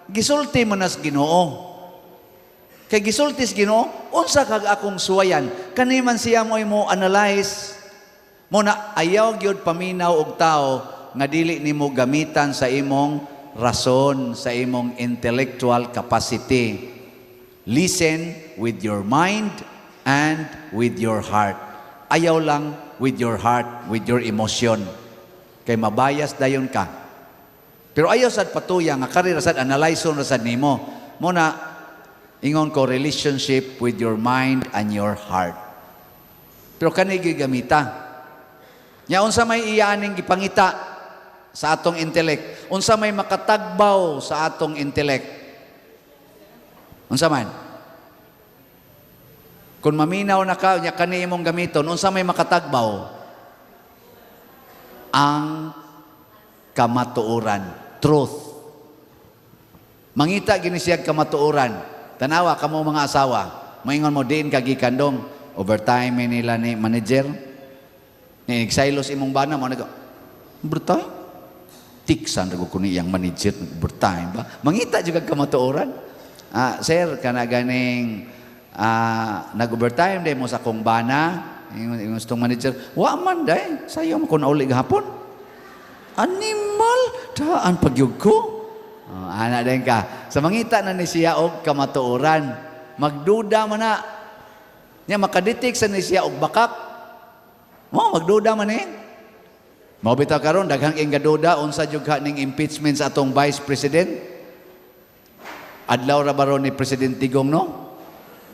"Gisulti mo nas Ginoo. Kay gisulti sa Ginoo, unsa kag akong suwayan?" Kani man siya mo mo analyze. Mo na ayaw gyud paminaw og tao nga dili nimo gamitan sa imong rason, sa imong intellectual capacity. Listen with your mind and with your heart. Ayaw lang with your heart, with your emotion. Kay mabayas dayon ka. Pero ayaw sad patuya nga kari ra sad analyze ra sad nimo. Mo na ingon ko, relationship with your mind and your heart. Pero kani gamita. Nya unsa may iyaning gipangita sa atong intellect? Unsa may makatagbaw sa atong intellect? Unsa man? Kung maminaw na ka, nya kani imong gamiton, unsa may makatagbaw? Ang kamatuoran, truth. Mangita gini siya kamatuoran. Tanawa kamo mga asawa, moingon mo diin ka gikan dong, overtime may nila ni manager. Ni silos imong bana mo nag overtime. Tiksan ra ko ni iyang manager, overtime ba? Mangita jud kag kamatuoran. "Ah, sir, kana ganing nag-overtime day mo sa akong bana." Ingon ingon sa manager, "Wa man day, sayo mo ko nauli gahapon." "Animal, daan pagyug ko." Oh, ana din ka. Sa mangita na ni siya og kamatuoran. Magduda man na. Nya makadetect sa ni siya og bakak. Mo magduda man eh. Mao bitaw karon daghang ing gaduda unsa jud ka ning impeachment sa atong vice president. Adlaw ra baron ni President Digong, no?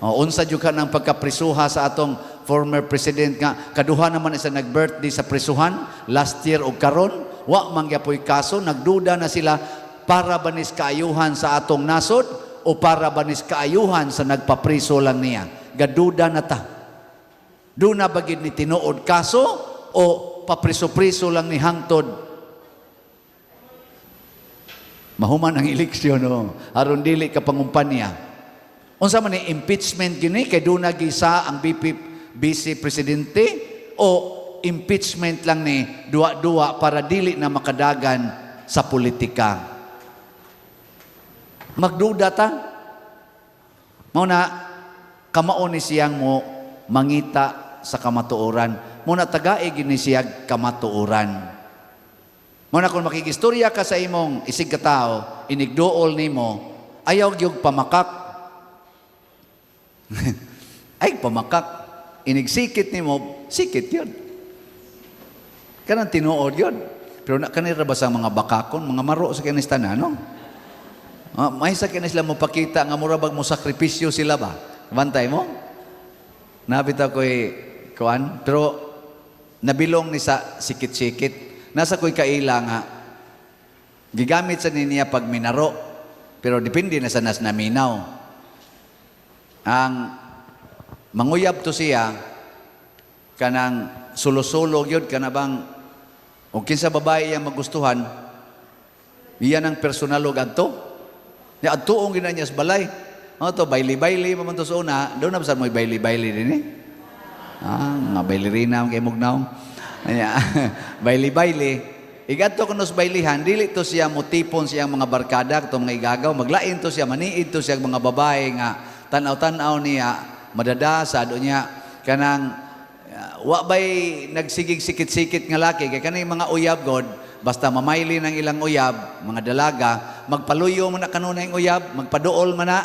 O, unsa jud ka ng pagkaprisuha sa atong former president nga kaduha naman isa nag-birthday sa prisuhan last year og karon wa man gyapoy kaso. Nagduda na sila, para ba nis kaayuhan sa atong nasod o para ba nis kaayuhan sa nagpapriso lang niya? Gaduda na ta, duna ba gid ni tinuod kaso o papriso-priso lang ni hangtod mahuman ang eleksyon, no, aron dili ka pangumpanya? Unsa man ni impeachment gini kay duna gisa ang BP vice presidente o impeachment lang ni duwa-duwa para dili na makadagan sa politika? Magduda ta. Mao na kamao ni siyang mo mangita sa kamatuoran. Mao na tagae gini siya kamatuoran. Mao na kung makigistorya ka sa imong isig katao, inigduol nimo, ayaw gyud pamakak. Ay, pamakak. Inigsikit nimo, sikit yun. Kanang tinuod yun. Pero na kanira ba sa mga bakakon, mga maro sa kinis tanan, no? Ah, may sa kini sila mo pakita nga mura bag mo sakripisyo sila ba? Bantay mo? Nabita ko'y kuan, pero nabilong ni sa sikit-sikit. Nasa ko'y kaila nga gigamit sa niya pag minaro, pero depende na sa nas naminaw. Ang manguyab to siya kanang sulo-sulo gyud kana bang o kinsa babae iyang magustuhan, iyan ang personalog adto. Ya adtuong gina niya sa balay. Ano to, bayli-bayli pa man to sa una. Doon na basta mo'y bayli-bayli din eh. Ah, mga baylirina ang kay mugnaw. Anya, bayli-bayli. Igadto kuno sa baylihan, dili to siya motipon siyang mga barkada, to mga igagaw, maglain to siya, maniid to siya mga babae nga tan-aw-tan-aw niya, madadasa do niya kanang wa bay nagsigig sikit-sikit nga laki kay kaning mga uyab god basta mamayli ng ilang uyab, mga dalaga, magpaluyo man na kanunay ang uyab, magpaduol man na.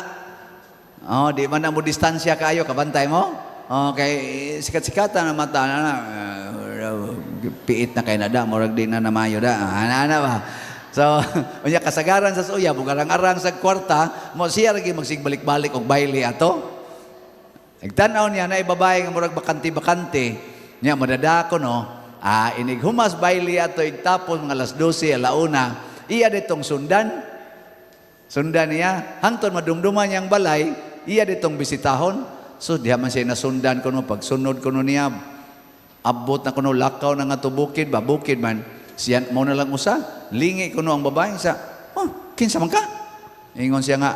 Oh, di man na mo distansya kayo, kabantay mo? Okay, sikat-sikatan na mata na, na piit na kay na da, murag di na namayo da. Ana ana ba? So, unya kasagaran sa uyab, ug arang-arang sa kwarta, mo siya lagi magsigbalik-balik og bayle ato. Nagtanaw niya na babae nga murag bakante-bakante. Niya madadako no. Ah, inig humas bayle ato igtapos mga alas 12, alauna. Iya ditong sundan. Sundan niya. Hangtod madumduman niyang balay, iya ditong bisitahon. So diha man siya nasundan kuno pagsunod kuno niya. Abot na kuno lakaw na nga to bukid ba bukid man. Siya mo na lang usa. Lingi kuno ang babae sa, "Oh, kinsa man ka?" Ingon siya nga,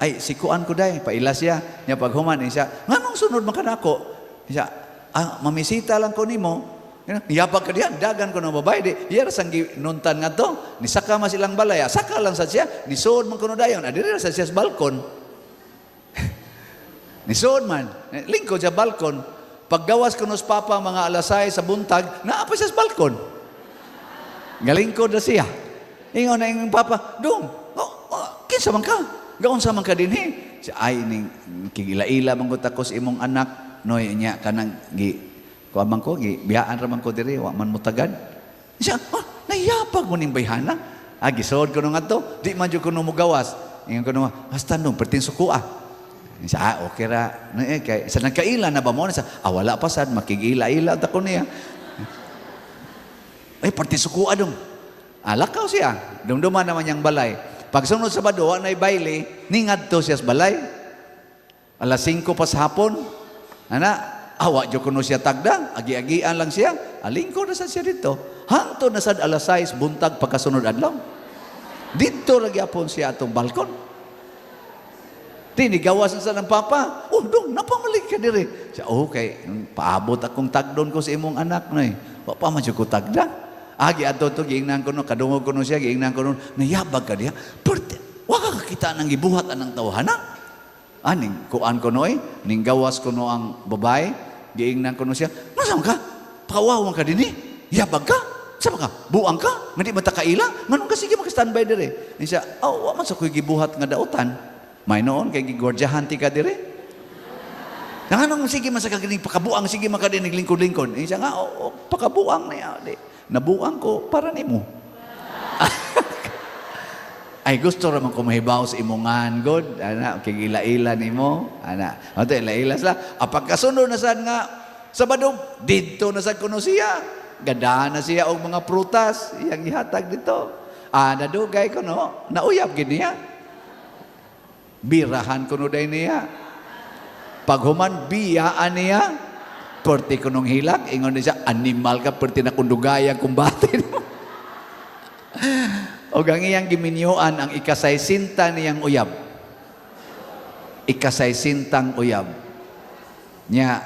"Ay, sikuan ko day, paila siya." Nya paghuman eh, siya, "Nganong sunod man ka nako?" Siya, "Ah, mamisita lang ko nimo." Yabag ka diyan, dagan ko ng babae. Di, iya ra sang nuntan nga to. Ni saka man silang balay. Ah, saka lang sa siya. Nisuod man kuno dayon. Ah, diri ra sa siya sa balkon. Nisuod man. Lingkod sa balkon. Paggawas kuno sa papa mga alas 6 sa buntag, naa pa siya sa balkon. Galingkod na siya. Ingon na ingon papa, "Dong, oh, oh, kinsa man ka? Gaon sa man ka dinhi?" Siya, "Ay, ning kigila-ila man gud ako sa imong anak. Noy, nya kanang gi kuan man ko, gi biyaan ra man ko diri, wa man mo tagad." Siya, "Oh, nayapag mo ning bayhana." Ah, gisood ko nung adto, di man jud kuno mo gawas. Ingon ko nung, "Basta nung, perting suko ah." Siya, "Ah, okay ra." No, eh, kay, sa nagkaila na ba mo? Siya, "Ah, wala pa sad, makigila-ila ta ko niya." "Ay, parte suko dong." Alakaw siya. Dumduman naman niyang balay. Pagsunod sa Sabado, wa na'y bayle, ningadto siya sa balay. Alas 5 pa sa hapon. Ana, awa jud kuno siya tagda, agi-agian lang siya. Alingko na sad siya dito. Hangtod na sad alas 6 buntag pagkasunod adlaw. Dito ra gyapon siya atong balkon. Di, nigawas na sa ng papa. "Oh, dong, napamalik ka diri." Siya, "Okay, paabot akong tagdon ko sa imong anak na eh. Wa pa man jud ko tagda." Agi ato to, giingnan ko no, kadungog ko no siya, giingnan ko no, "Nayabag ka diha. Perte, wa ka kakita ng gibuhat anang tawhana." Aning, kuan ko no eh, ning gawas ko no ang babae, giingnan ko no siya, "Nasaan ka? Pakawawa ka din eh. Yabag ka? Sama ka? Buang ka? Nga di man ta kaila? Nganong ka sige maka-standby dire?" Ni siya, "Oh, wa man sa ko'y gibuhat nga dautan. May noon, kay gigwardyahan ti ka dire. Nganong sige man sa kaganing pakabuang, sige man ka din naglingkod-lingkod." Ni siya nga, "Oh, oh, pakabuang na yan. Di, nabuang ko para nimo." Ay, gusto raman ko mahibaw sa imongan, God. Ana, kay ila-ila nimo. Ana, ato ila-ila sila. Ah, pagkasunod na sad nga, Sabado, didto na sad kuno siya. Gadahan na siya og mga prutas, iyang ihatag dito. Ah, nadugay ko no, nauyab gid niya. Birahan kuno day niya. Paghuman, biyaan niya. Perti kunong hilak, ingon niya siya, "Animal ka, perti na kundugaya kumbate." O ang iyang giminyuan ang ikasaysinta niyang uyab. Ikasaysintang uyab. Nya,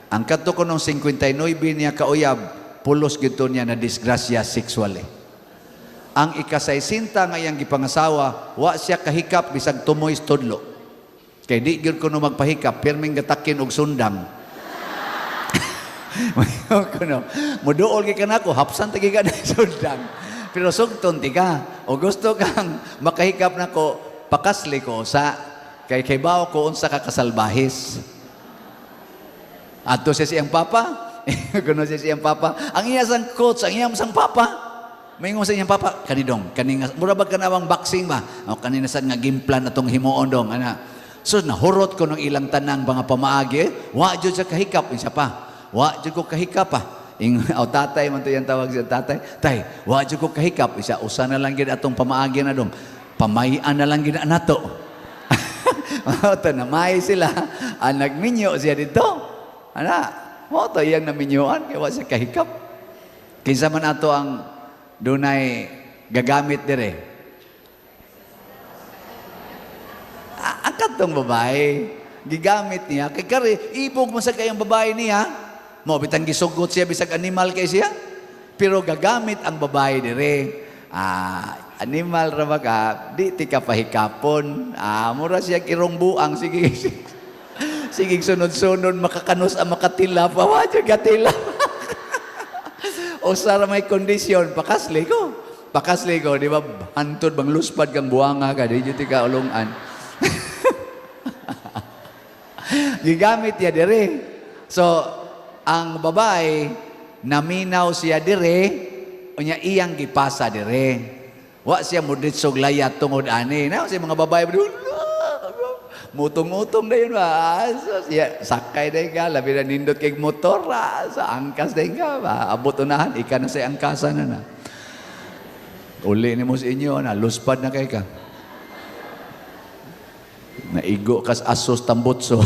ang kadto ko nung 59 niya kauyab, pulos gito niya na disgrasya sexually. Ang ikasaysinta nga iyang gipangasawa, wa siya kahikap bisag tumoy tudlo. Kay di gyud kuno magpahikap, pirming gatakin og sundang. Mayo kuno. Muduol kay kanako, hapsan ta ka na sundang. Pero sugton ti ka. O gusto kang makahikap nako, pakasli ko sa kay kay bao ko unsa ka kasalbahis. Adto siya siyang papa. Kuno siya siyang papa. Ang iya sang coach, ang iya sang papa. Maingon sa iyang papa, kani dong, kani nga, mura ba kanawang boxing ba? O kani na sad nga game plan atong himuon dong, ana. So nahurot ko ng ilang tanang mga pamaagi, eh. Wa jud sa kahikap, isa pa. Wa jud ko kahikap pa. Ing, o tatay man to yung tawag siya tatay. Tay, wa jud ko kahikap, isa usa na lang gid atong pamaagi na dong. Pamayan na lang gid nato. Mao to namay sila. Ang nagminyo siya dito. Ana, mao to iyang naminyuan kay wa siya kahikap. Kinsa man ato ang dunay gagamit dire? Ah, ang katong babae, gigamit niya kay kari ibog man sa kayang babae niya. Mo bitang gisugot siya bisag animal kay siya. Pero gagamit ang babae dire. Ah, animal ra ba ka, di ti ka pahikapon. Ah, mura siya kirong buang, sige. Sige, sunod-sunod makakanos ang makatila pa wa jud katila. O sa may kondisyon, pakasli ko. Pakasli ko, di ba? Hantod bang luspad kang buwanga ka, di jud ti ka ulungan. Gigamit niya dire. So, ang babae, naminaw siya dire, unya iyang gipasa dire. Wa siya muditsog layat tungod ani. Na si mga babae, mutong-utong na yun ba? So, siya, sakay na ka, labi na nindot kay motor, ah, sa angkas na ka, ba? Abot unahan, ika na sa angkasan na na. Uli ni mo sa inyo, na, luspad na kay ka. Naigo kas asos tambutso.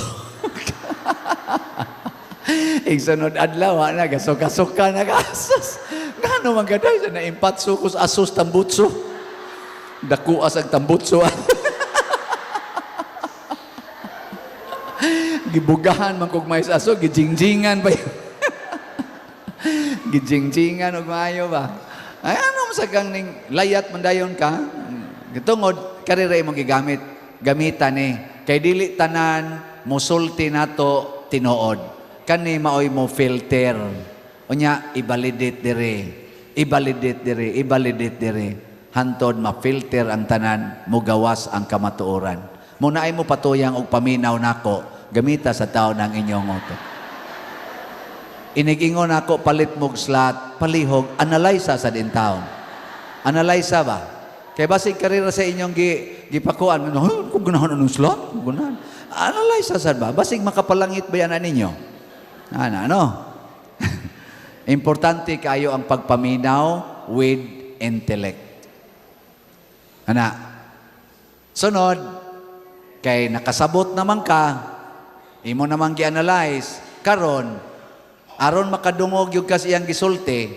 Igsunod adlaw, na, gasuka-suka na ka asos. Ngano man gaday, sa naimpatso ko sa asos tambutso. Dakuas ang tambutso. Gibugahan man kog mais aso, gijingjingan pa yun. Gijingjingan og maayo ba? Ay, ano mo sa kang ning layat man dayon ka? Tungod, karira imong gigamit. Gamitan ni. Kay dili tanan, musulti nato tinuod. Kani maoy mo filter. Unya, i-validate dire. I-validate dire, i-validate dire. Hantod ma-filter ang tanan, mugawas ang kamatuoran. Muna ay mo patuyang og paminaw nako, gamita sa tao ng inyong utok. Inigingon ako palit mog slot, palihog, analyze sa din taon. Analyze ba? Kay basig karera sa inyong gipakuan, huh, kung ganahan anong slot, kung ganahan. Analyze sad ba? Basig makapalangit ba yan ninyo? Ana, ano? Importante kayo ang pagpaminaw with intellect. Ana. Sunod, kay nakasabot naman ka, imo namang gi-analyze, karon aron makadungog yung kasi iyang gisulti,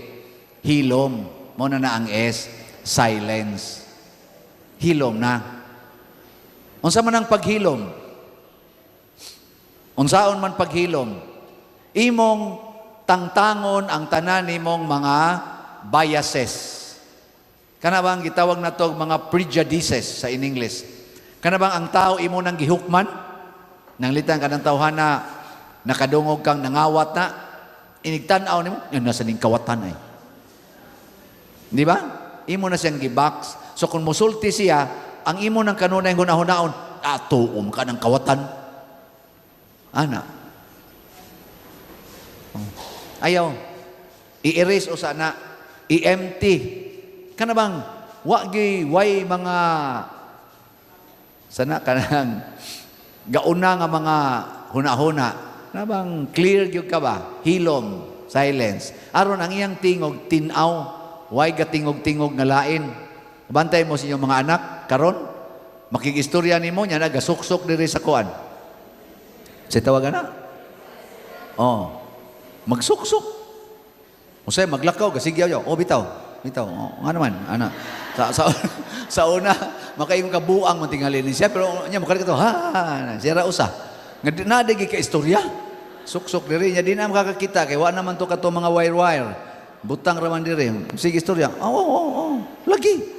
hilom. Mo na na ang S, silence. Hilom na. Unsa man ang paghilom? Unsaon man paghilom? Imong tangtangon ang tanan nimong mga biases. Kana bang gitawag na to mga prejudices sa in English? Kana bang ang tao imo nang gihukman? Nanglitan ka ng tawhana, nakadungog kang nangawat na, inigtan-aw nimo, yan nasa ning kawatan ay. Di ba? Imo na siyang gibox. So kung musulti siya, ang imo ng kanunay hunahunahon, tuom ka ng kawatan. Ana. Oh. Ayaw. I-erase o sana, i-empty. Kana bang, wagi, way mga, sana kanang, gauna nga mga hunahuna. Na bang clear gyud ka ba? Hilom, silence. Aron ang iyang tingog tin-aw, way gatingog-tingog nga lain. Bantay mo sa inyong mga anak karon, makigistorya nimo nya nagasuksok diri sa kuan. Sa tawagan na? Oh. Magsuksok. Usay maglakaw gasigyaw yaw. Oh, bitaw. Bitaw. Oh, nga naman, ana. Sa sa una, makaingon ka buang man tingali ni siya, pero nya makalik to. Ha, siya ra usa. Nga di na ka istorya. Suksok diri nya di na makakakita kay wa naman to kato mga wire-wire. Butang ra man diri. Sige istorya. Oh, oh. Lagi.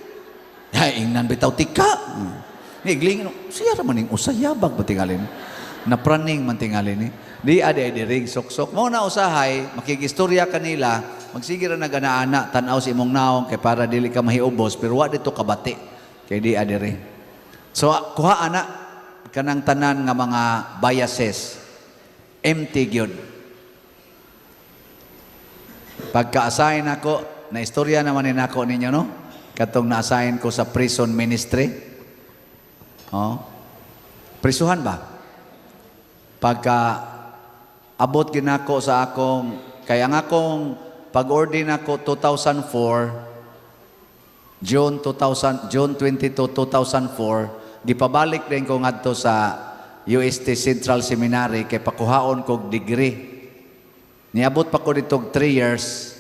Ya ingnan bitaw tika. Ni glingin siya ra man ning usa yabag ba tingali ni. Napraning man tingali ni. Di ade diri suksok. Mo na usahay makigistorya kanila, magsige ra nagana-ana tan-aw sa imong naong kay para dili ka mahiubos pero wa dito kabati kay di adiri. So kuha ana kanang tanan nga mga biases. Empty gyud. Pagka-assign ako, na istorya naman ni nako ninyo, no? Katong na-assign ko sa prison ministry. Oh. Prisuhan ba? Pagka abot ginako sa akong, kaya ang akong pag-ordain ako 2004, June 2000, June 22, 2004, gipabalik din ko ngadto sa UST Central Seminary kay pakuhaon kog degree. Niabot pa ko dito 3 years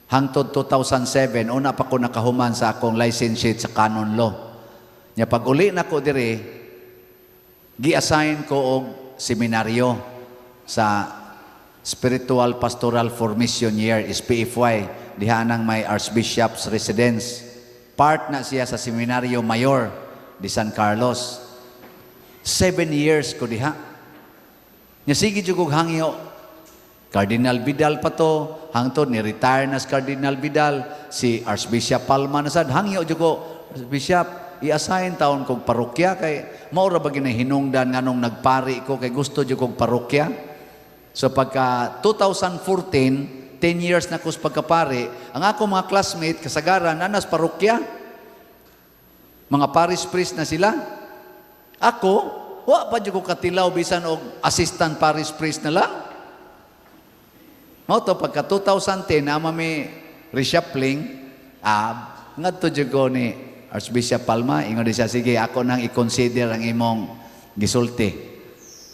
hangtod 2007, una pa ko nakahuman sa akong licentiate sa canon law. Nya pag uli na ko diri, gi-assign ko og seminaryo sa Spiritual Pastoral Formation Year, SPFY, diha nang may Archbishop's Residence. Part na siya sa Seminaryo Mayor di San Carlos. 7 years ko diha. Nya sige jud kog hangyo. Cardinal Vidal pa to, hangtod ni retire na si Cardinal Vidal, si Archbishop Palma na sad, hangyo jud ko, "Archbishop, i-assign taon kog parokya kay mao ra ba ginahinungdan nganong nagpari ko kay gusto jud kog parokya." So pagka 2014, 10 years na ko sa pagkapari, ang ako mga classmate kasagaran naa nas parokya. Mga parish priest na sila. Ako, wa pa jud ko katilaw bisan og assistant parish priest na lang. Mao to pagka 2010 naa mi reshuffling, ngadto jud ko ni Archbishop Palma, ingon di siya, "Sige, ako nang i-consider ang imong gisulti."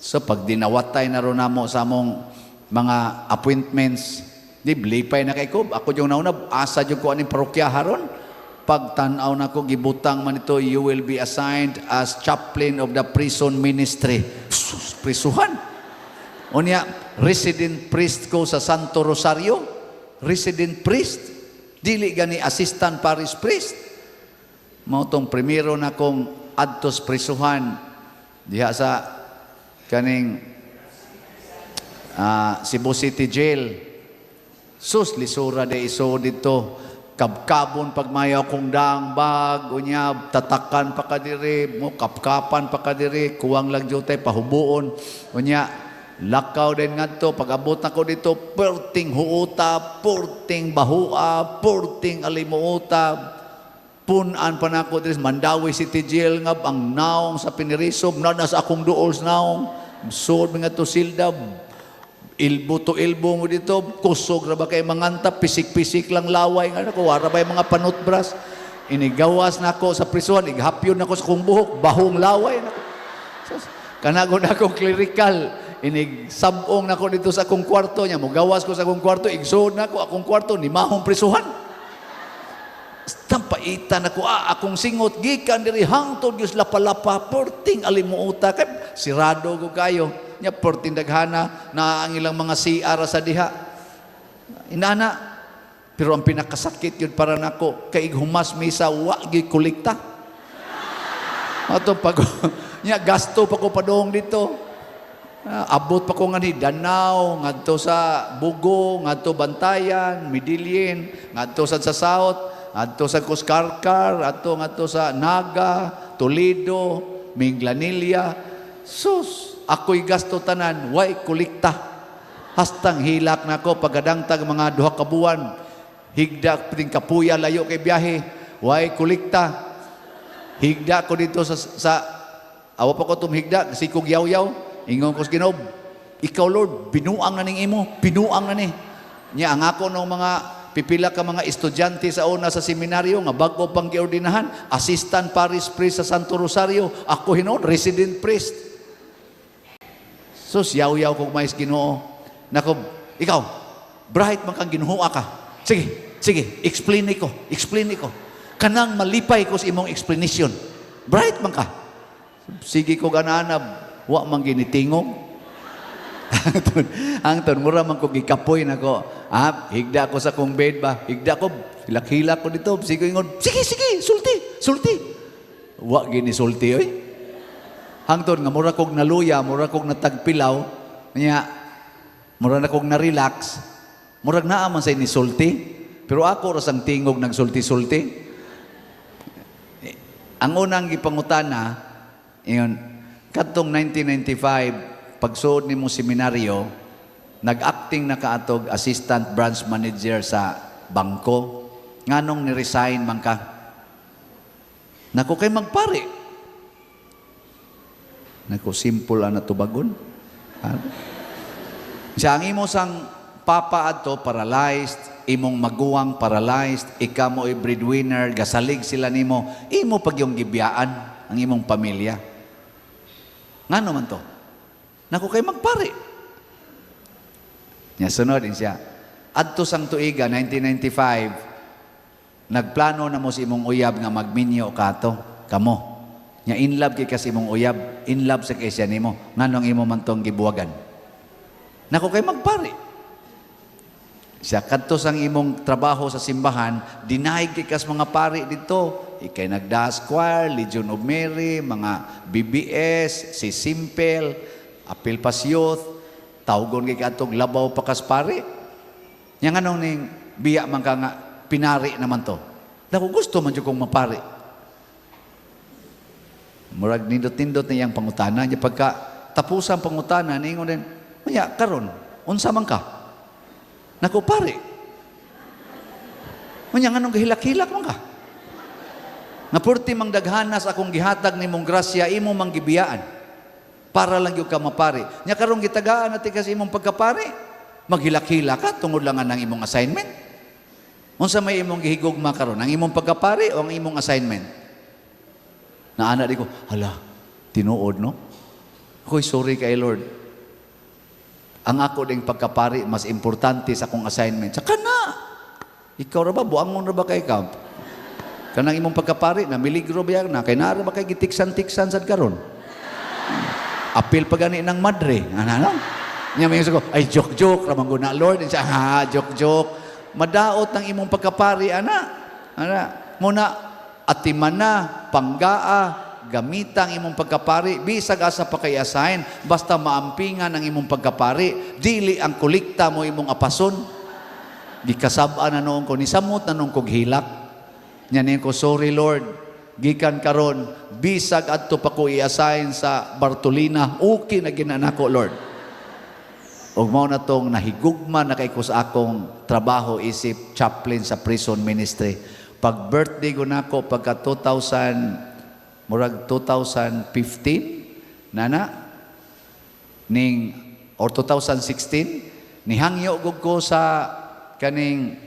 So pag dinawatay na ron namo sa among mga appointments, di lipay na kay ko, ako yung nauna, asa jud ko aning parokya haron. Pag tan-aw na ko, gibutang man ito, "You will be assigned as chaplain of the prison ministry." Sus, prisuhan. Unya, resident priest ko sa Santo Rosario. Resident priest. Dili gani assistant parish priest. Mao tong primero na kong adtos prisuhan diha sa kaning Cebu City Jail. Sus, lisura de iso dito. Kabkabon pagmayaw kong daang bag, unya, tatakan pa ka diri, mo kapkapan pa ka diri, kuwang lang jutay, pahubuon. Unya, lakaw din ngadto, pag abot nako dito, perting huuta, perting bahua, perting alimuuta, punan pa nako diri Mandaue City Jail nga ang naong sa pinirisob na nasa akong duol sa naong suod nga to silda, ilbo to ilbo mo dito, kusog ra ba kay manganta, pisik-pisik lang laway nga nako, wara ba yung mga panutbras. Inigawas nako sa prisuhan, ighapyon nako sa kong buhok, bahong laway nako. Sus, kanago na akong clerical, inig sabong nako dito sa akong kwarto niya, mogawas ko sa akong kwarto, igsuod nako akong kwarto ni mahong prisuhan. Tampaitan ako, akong singot, gikan diri hangtod gyud lapa-lapa, perting alimuuta, kay sirado ko kayo. Nya perting daghana na ang ilang mga CR sa diha. Inana, pero ang pinakasakit yun para nako, kay humas misa, wa gyud kolekta. Ato pag nya gasto pa ko padong dito. Abot pa ko nga ni Danao, ngadto sa Bugo, ngadto Bantayan, Medellin, ngadto sa South, ngadto sa Kuskarkar, adto ngadto sa Naga, Toledo, Minglanilla. Sus, ako'y gasto tanan, way kolekta. Hastang hilak nako pagadangtag mga 2 ka buwan, higda piting kapuya layo kay biyahe, way kolekta. Higda ko dito sa awa pa ko tumhigda, sikog yaw-yaw. Ingon ko sa Ginoo, "Ikaw Lord, binuang na ning imo, binuang na ni." Nya ang ako ng mga pipila ka mga estudyante sa una sa seminaryo nga bago pang giordinahan, assistant parish priest sa Santo Rosario, ako hinon resident priest. Sus, yaw-yaw kog mais Ginoo. Nako, ikaw, bright man kang ginuha ka. Sige, sige, explain ko, explain ko. Kanang malipay ko sa imong explanation. Bright man ka. Sige ko ganana, wa man ginitingog. Hangtod, mura man ko gikapoy nako. Higda ko sa kong bed ba? Higda ko, hilak-hilak ko dito. Sige ingon, "Sige, sige, sulti, sulti." Wa gini sulti oy. Hangtod nga mura kog naluya, mura kog natagpilaw, nya mura na kog na-relax. Murag naa man say nisulti. Pero ako ra sang tingog nagsulti-sulti. Ang unang gipangutana, ingon, kadtong 1995, pagsuod nimo seminaryo, Nag-acting na ka atog assistant branch manager sa bangko. Nganong ni-resign man ka? Nako, kay magpari. Nako, simple ang natubagon. Ha? Siya ang imo sang papa adto paralyzed, imong maguwang paralyzed, ikaw mo breadwinner, gasalig sila nimo, imo pag yung gibiyaan ang imong pamilya. Ngano man to? Nako, kay magpari. Nya sunod din siya. Adto sang tuiga 1995, nagplano na mo sa imong uyab nga magminyo ka to, kamo. Nya in love kay kasi imong uyab, in love sa kay siya nimo. Nganong imo man tong gibuwagan? Nako, kay magpari. Siya kadto sang imong trabaho sa simbahan, denied kay kas mga pari dito. Ikay nagdaas choir, Legion of Mary, mga BBS, si Simple, Apil Pas Youth, tawgon kay kadtog labaw pa kas pari. Nya nganong ning biya man ka nga pinari naman to? Nako, gusto man jud kong mapari. Murag nindot-nindot na iyang pangutana. Nya pagka tapusan pangutana, ningon din, "Maya, karon, unsa man ka?" "Nako, pare." "Manya, nganong gahilak-hilak man ka? Nga purti mang daghanas akong gihatag nimong grasya, imo mang gibiyaan. Para lang gyud ka mapari. Nya karon gitagaan natin kasi imong pagkapari. Maghilak-hilak ka tungod lang ang imong assignment. Unsa may imong gihigugma karon, ang imong pagkapari o ang imong assignment?" Naana di ko, hala, tinuod, no? Ako'y sorry kay Lord. Ang ako ding pagkapari mas importante sa akong assignment. Saka na! Ikaw ra ba? Buangon ra ba kay ka? Kanang imong pagkapari, na miligro ba na? Kay naa ra ba kay gitiksan-tiksan sad karon? Apil pa gani ng madre. Ano, ano? Nya may ko, "Ay, joke joke ra man guna, Lord." Siya, "Ha, joke joke." Madaot ang imong pagkapari, ana. Ana, muna atiman na, panggaa, gamita ang imong pagkapari, bisag asa pa kay assign, basta maampingan ang imong pagkapari, dili ang kolekta mo imong apason. Gikasab-an na noon ko, nisamot na noon kog hilak. Nya ko, "Sorry, Lord, gikan karon, bisag adto pa ko i-assign sa Bartolina, okay na ginana ko, Lord." Ug mao na tong nahigugma na kay ko sa akong trabaho isip chaplain sa prison ministry. Pag birthday ko nako pagka 2000, murag 2015 nana ning or 2016, nihangyo gud ko sa kaning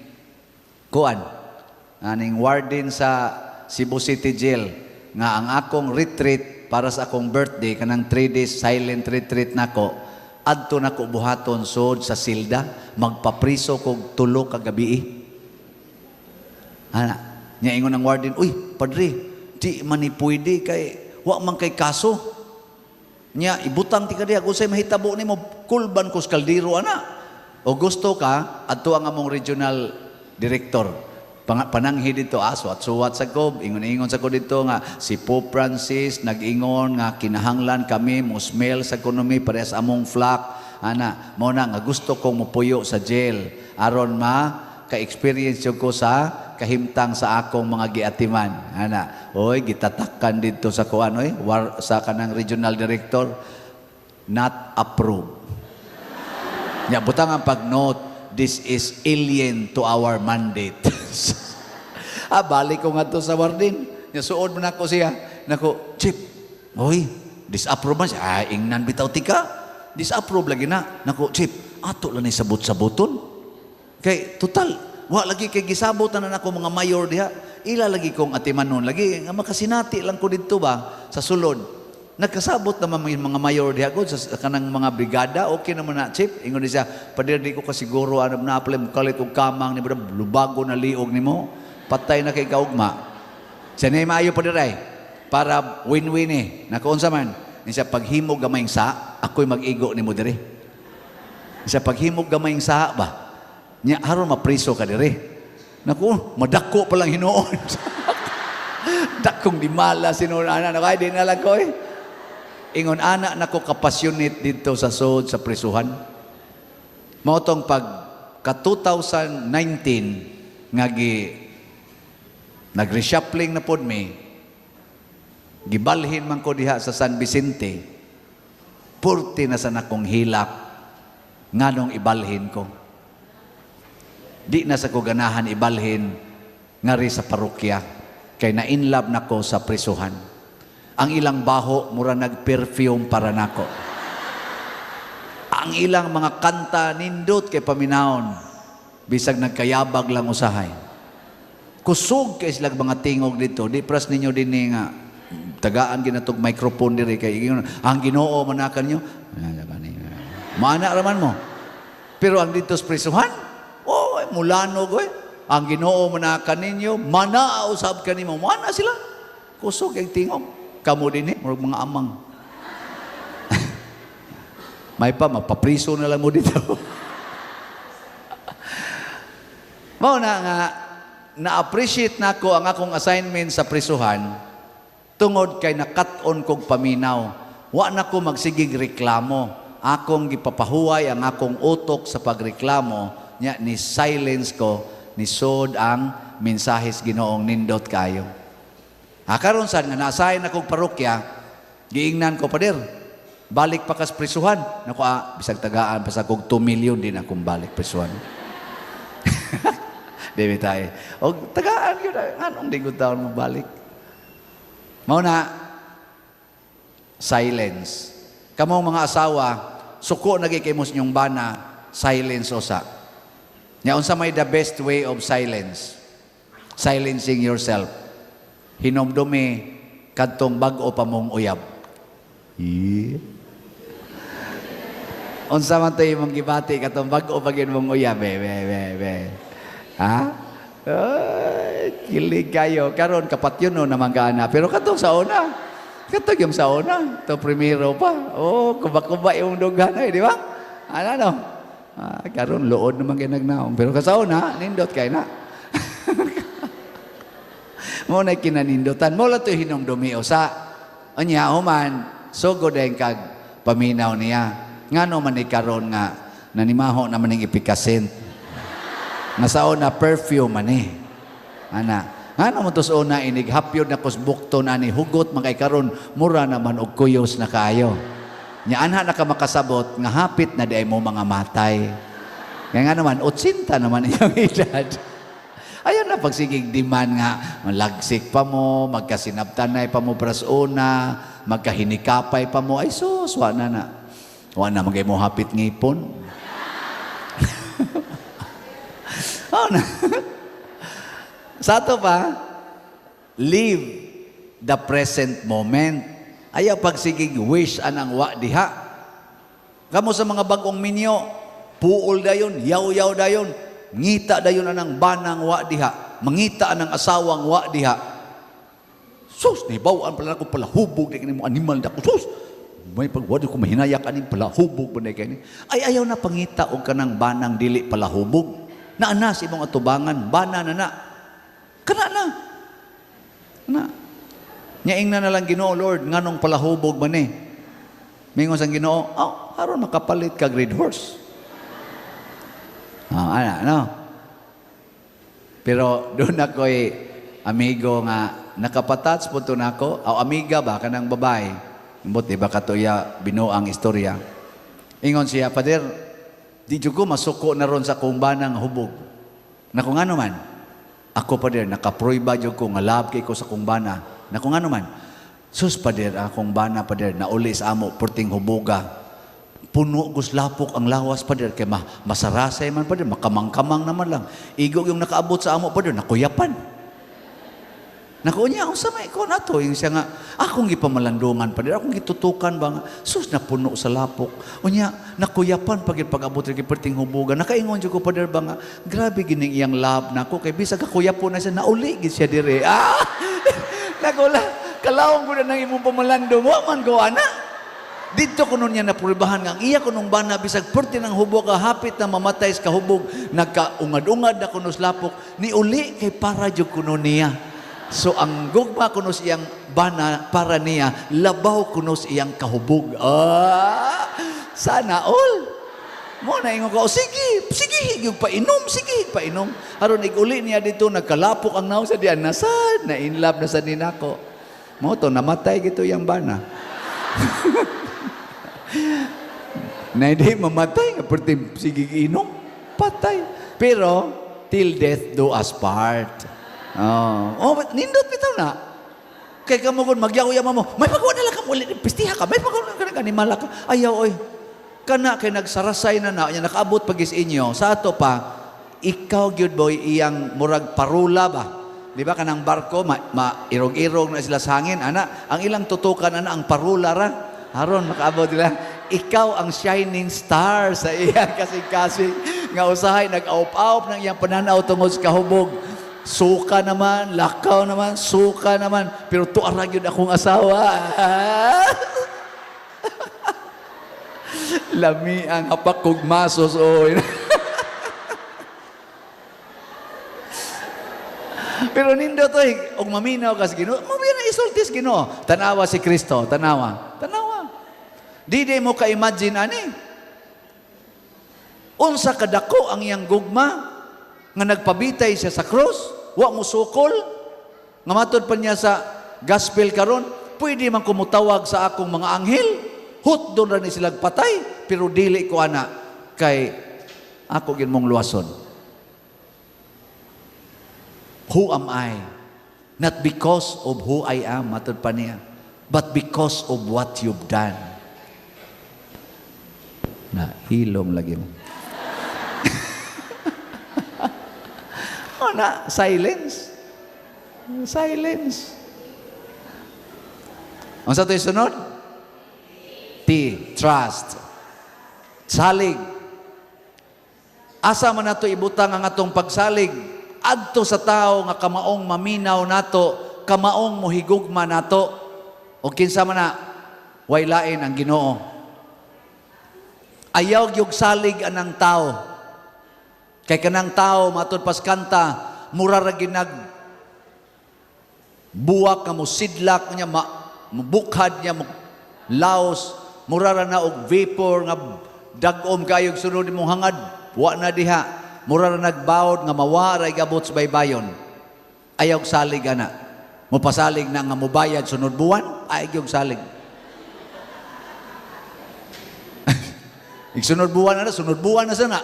kuan aning warden sa Cebu City Jail nga ang akong retreat para sa akong birthday, kanang 3 days silent retreat nako, adto nako buhaton sod sa silda, magpapriso kog 3 ka gabi. Ana nya ingon ang warden, "Uy, padre, di man ni pwede kay wa man kay kaso. Nya ibutang ti ka diha, kung say mahitabo nimo, kulban ko sa kaldero ana. O gusto ka, adto ang among regional director." Pananghi dito, suwat-suwat sa ko, ingon-ingon sa ko dito nga si Pope Francis nag-ingon nga kinahanglan kami mo smell sa economy parehas among flock, ana. Mo na nga gusto kong mupuyo sa jail aron ma ka-experience jud ko sa kahimtang sa akong mga giatiman, ana. Oy, gitatakan dito sa kuan, oy, war, sa kanang regional director, "Not approved." Nya butang ang pag-note, "This is alien to our mandate." Balik ko nga to sa warden. Nya suod man ako siya. Nako, "Chief, oy, disapprove man siya." "Ah, ingnan bitaw tika. Disapprove lagi na." "Nako, Chief, ato lang ni sabot-saboton. Kay, total, wa lagi kay gisabot na nako mga mayor diha. Ila lagi kong atimanon lagi. Nga makasinati lang ko dito ba sa sulod. Nagkasabot naman mga mayor diha god sa kanang mga brigada, okay naman na, Chief." Ingon ni siya, "Pader, di ko kasiguro ano na apply mo kalit og kamang ni lubago na liog nimo. Patay na kay kaugma." Siya na maayo, pader, ay. Para win-win eh. Nakuunsa man. Ni siya, "Paghimog gamayng sa, ako'y mag-igo nimo diri." Siya, "Paghimog gamayng sa ba? Nya aron mapriso ka diri." Naku, madako pa lang hinuon. Dakong di mala sinuon ana. Naku, ay, di na lang ko eh. Ingon ana nako ka-passionate dito sa sod sa prisuhan. Mao tong pag ka 2019 nga gi nag-reshuffling na pod mi, gibalhin man ko diha sa San Vicente, purti na sa nakong hilak. Nganong ibalhin ko? Di na sa ko ganahan ibalhin ngari sa parokya kay na-inlove na ko sa prisuhan. Ang ilang baho mura nag-perfume para nako. Ang ilang mga kanta nindot kay paminawon bisag nagkayabag lang usahay. Kusog kay silag mga tingog dito. Di pras ninyo dinhi nga tagaan ginatog microphone diri kay ingon, ang Ginoo manakan niyo. Maana raman mo. Pero ang dito sa prisuhan, oh, mulanog oy. Ang Ginoo manakan ninyo, mana usab kanimo. Mana sila. Kusog ang tingog. Kamo dinhi, murag mga amang. May pa, mapapriso na lang mo dito. Mao na nga, na-appreciate nako ang akong assignment sa prisuhan tungod kay nakat-on kog paminaw. Wa na ko magsigig reklamo. Akong gipapahuway ang akong utok sa pagreklamo nya ni silence ko ni sod ang mensahes Ginoong nindot kayo. Ha, karon sad nga na-assign akong parokya, giingnan ko, "Pader, balik pa kas prisuhan." Nako, bisag tagaan pa sa kog 2 million din akong balik prisuhan. Di ba tayo? O tagaan yun, anong di ko taon mo balik? Mao na, silence. Kamong mga asawa, suko na kay mo sa inyong bana, silence usa. Nya unsa may the best way of silence? Silencing yourself. Hinomdumi kadtong bag-o pa mong uyab. Yeah. Unsa man to imong gibati katong bag-o pa gyud mong uyab, be, be, be, be. Ha? Ay, kilig kayo. Karon kapatyon no naman kaana. Pero katong sa una, katong yung sa una, to primero pa. Oh, kuba-kuba yung dughan ay, di ba? Ano no? Ah, karon luod naman kay nagnaong. Pero sa una, nindot kay na. Mo na kinanindutan. Mo lang to hinumdumi usa. Unya human, sugod din kag paminaw niya. Ngano man ni karon nga nanimaho naman ning ipikasin. Nga sa una perfume man eh. Ana. Ngano mo to sa una inig hapyod na kusbukton ani hugot man kay karon mura naman og kuyos na kaayo. Nya anha na ka makasabot nga hapit na di mo mga matay. Kaya nga naman, 80 naman iyong edad. Ayaw na pagsigig demand nga, malagsik pa mo, magkasinabtanay pa mo pras una, magkahinikapay pa mo, ay sus, wa na na. Wa na magay mo hapit ngipon. Oh, na. Sa ato pa, live the present moment. Ayaw pagsigig wish anang wa diha. Kamo sa mga bagong minyo, puol dayon, yaw-yaw dayon, ngita dayon anang banang wa diha, mangita anang asawang wa diha. Sus, nibawaan pala ako pala hubog di mo animal da ko. Sus, may pagwado ko mahinayak aning pala hubog ba kay ni. Ay ayaw na pangita og kanang banang dili pala hubog. Naa sa imong atubangan, bana na na. Kana na. Na. Nya ingna na lang Ginoo, "Lord, nganong palahubog man ni?" Mingon sang Ginoo, "Oh, aron makapalit kag red horse." Ah, ana, no? Pero doon ako'y amigo nga nakapatats po to nako, o amiga ba kanang babae. Imbot di ba katuya binuang istorya. Ingon siya, "Pader, di jud ko masuko na ron sa akong banang hubog." Nako, ngano man? "Ako, pader, nakapruiba jud ko nga love kay ko sa akong bana." Nako, ngano man? "Sus, pader, akong bana, pader, nauli sa amo, perting huboga. Puno gus lapok ang lawas, pader, kay masarasay man, pader, makamang-kamang naman lang. Igo yung nakaabot sa amo, pader, nakuyapan." Naku niya, unsa may ko na to? Yung siya nga, "Akong gipamalandungan, pader, akong gitutukan ba nga, sus, napuno sa lapok. Unya, nakuyapan pag pag-abot rin perting hubugan. Nakaingon jud ko, pader, ba nga, grabe gining iyang love nako kay bisag kakuyapon na siya, nauli gid siya dire." Ah! Nakula, kalawang ko na ng imong pamalandong, wa man ko ana. Dito kuno niya napuribahan nga ang iya kunong bana bisag perti ng hubog ka hapit na mamatay sa kahubog, nagkaungad-ungad na kuno sa lapok ni uli kay para jud kuno niya. So ang gugma kuno sa iyang bana para niya labaw kuno sa iyang kahubog. Ah, sana all. Mo na ingon ko, "Oh, sige, sige, yung painom, sige, painom." Aron ig-uli niya dito, nagkalapok ang naong sa diyan, nasad, na in love na sa ninako. Mo to, namatay gito yung bana. Na hindi mamatay nga perti sige inom, patay. Pero till death do us part. Oh, oh nindot bitaw na. Kay kamo kun magyaw mo, may pagawa na lang ka ulit, pistiha ka, may pagawa na lang ka, animal ka. Ayaw oy. Kana kay nagsarasay na na, nya nakaabot pagis inyo, sa ato pa, ikaw gyud boy iyang murag parula ba? Di ba kanang barko ma, ma irog-irog na sila sa hangin, ana, ang ilang tutukan ana ang parula ra. Aron makaabot nila. Ikaw ang shining star sa iyang kasing-kasing nga usahay nag-aup-aup ng iyang pananaw tungod sa kahubog. Suka naman, lakaw naman, suka naman, pero tuara gyud akong asawa. Lami ang hapak kog masos oy. Pero nindo to, eh, og maminaw ka sa Ginoo, mao na isulti sa Ginoo. Tanawa si Kristo, tanawa. Tanawa. Di di mo ka-imagine ani. Unsa kadako ang iyang gugma nga nagpabitay siya sa krus, wa mo sukol. Nga matud pa niya sa gospel karon, pwede man kumutawag sa akong mga anghel. Hutdon ra ni sila patay, pero dili ko ana kay ako gyud mong luwason. Who am I? Not because of who I am, matod pa niya, but because of what you've done. Na, hilom lagi mo. Oh, na, silence. Silence. Ang sa ito'y sunod? T, trust. Salig. Asa man nato ibutang ang atong pagsalig? Adto sa tao nga kamaong maminaw nato, kamaong mohigugma nato. O kinsa man na, way lain ang Ginoo. Ayaw gyud salig anang tao. Kay kanang tao matud pas kanta, mura ra ginag buwak nga mo sidlak niya ma, mubukhad niya mo laos, mura ra na og vapor nga dag-om kayog sunod imong hangad, wa na diha. Mura ra nagbawod nga mawa ra igabot sa baybayon. Ayaw salig ana. Mopasalig na nga mobayad sunod buwan, ay gyud salig. Igsunod buwan na, sunod buwan na sana.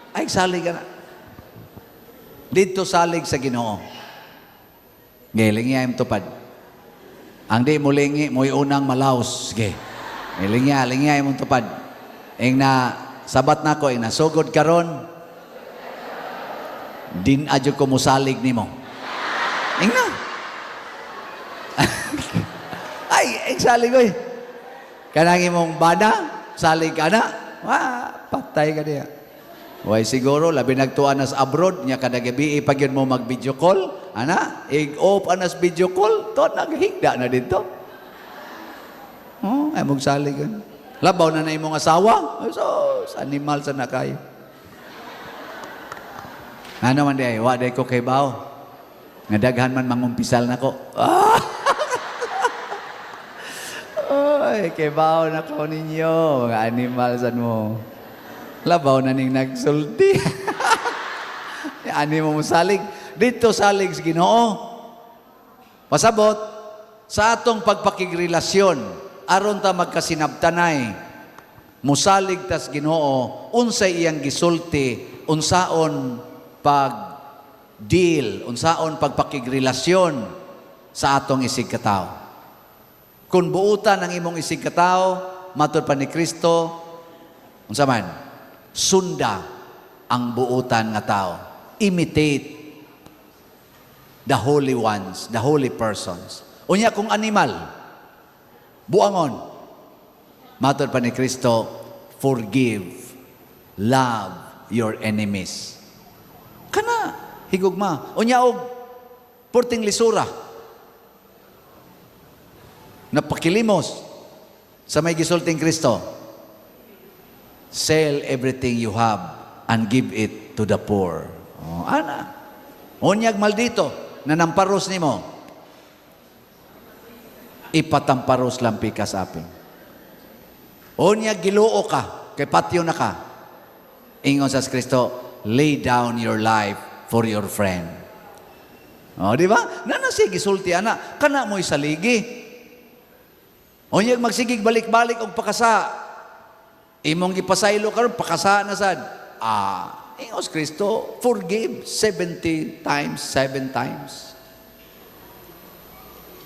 Ay salig ana. Dito salig sa Ginoo. Giling niya tupad. Ang di mo lingi, mo'y unang malaos. Sige. Lingya, lingya imong tupad. Ing na sabat nako, ing nasugod karon, din adyo ko musalig nimo. Ing na. Ay, ing salig oy. Kanang imong bana, salig ka na. Wa, patay ka diya. Way siguro labi nagtuan nas abroad nya kada gabi pag yun mo mag video call, ana, ig-off anas video call, to naghigda na dito. Oh, ay magsalig kan. Labaw na na imong asawa. Ay, so, sa animal sa na kayo. Ano man di ay, wa day ko kay bao. Nga daghan man mangumpisal nako. Ah! Oy, kay bao na ko ninyo, mga animal san mo. Labaw na ning nagsulti. Ani mo salig. Dito salig sa Ginoo. Pasabot sa atong pagpakigrelasyon aron ta magkasinabtanay, musalig tas Ginoo unsay iyang gisulti, unsaon pag deal, unsaon pagpakigrelasyon sa atong isig katawo. Kung buutan ang imong isig katawo, matud pa ni Kristo, unsa man? Sunda ang buutan nga tao. Imitate the holy ones, the holy persons. Unya kung animal, buangon, matod pa ni Kristo, forgive, love your enemies. Kana, higugma. Unya og purting lisura. Napakilimos sa may gisulting Kristo. Sell everything you have and give it to the poor. Oh, ana. Unyag maldito na namparos nimo. Ipatamparos lang pikas aping. Unyag giluo ka, kay patyo na ka. Ingon sa Kristo, lay down your life for your friend. Oh, di ba? Nana siya gisulti ana, kana mo'y saligi. Unyag magsigig balik-balik og pakasa. Imong gipasaylo karon, pakasa na sad. Ah, ingon si Kristo, forgive 70 times, 7 times.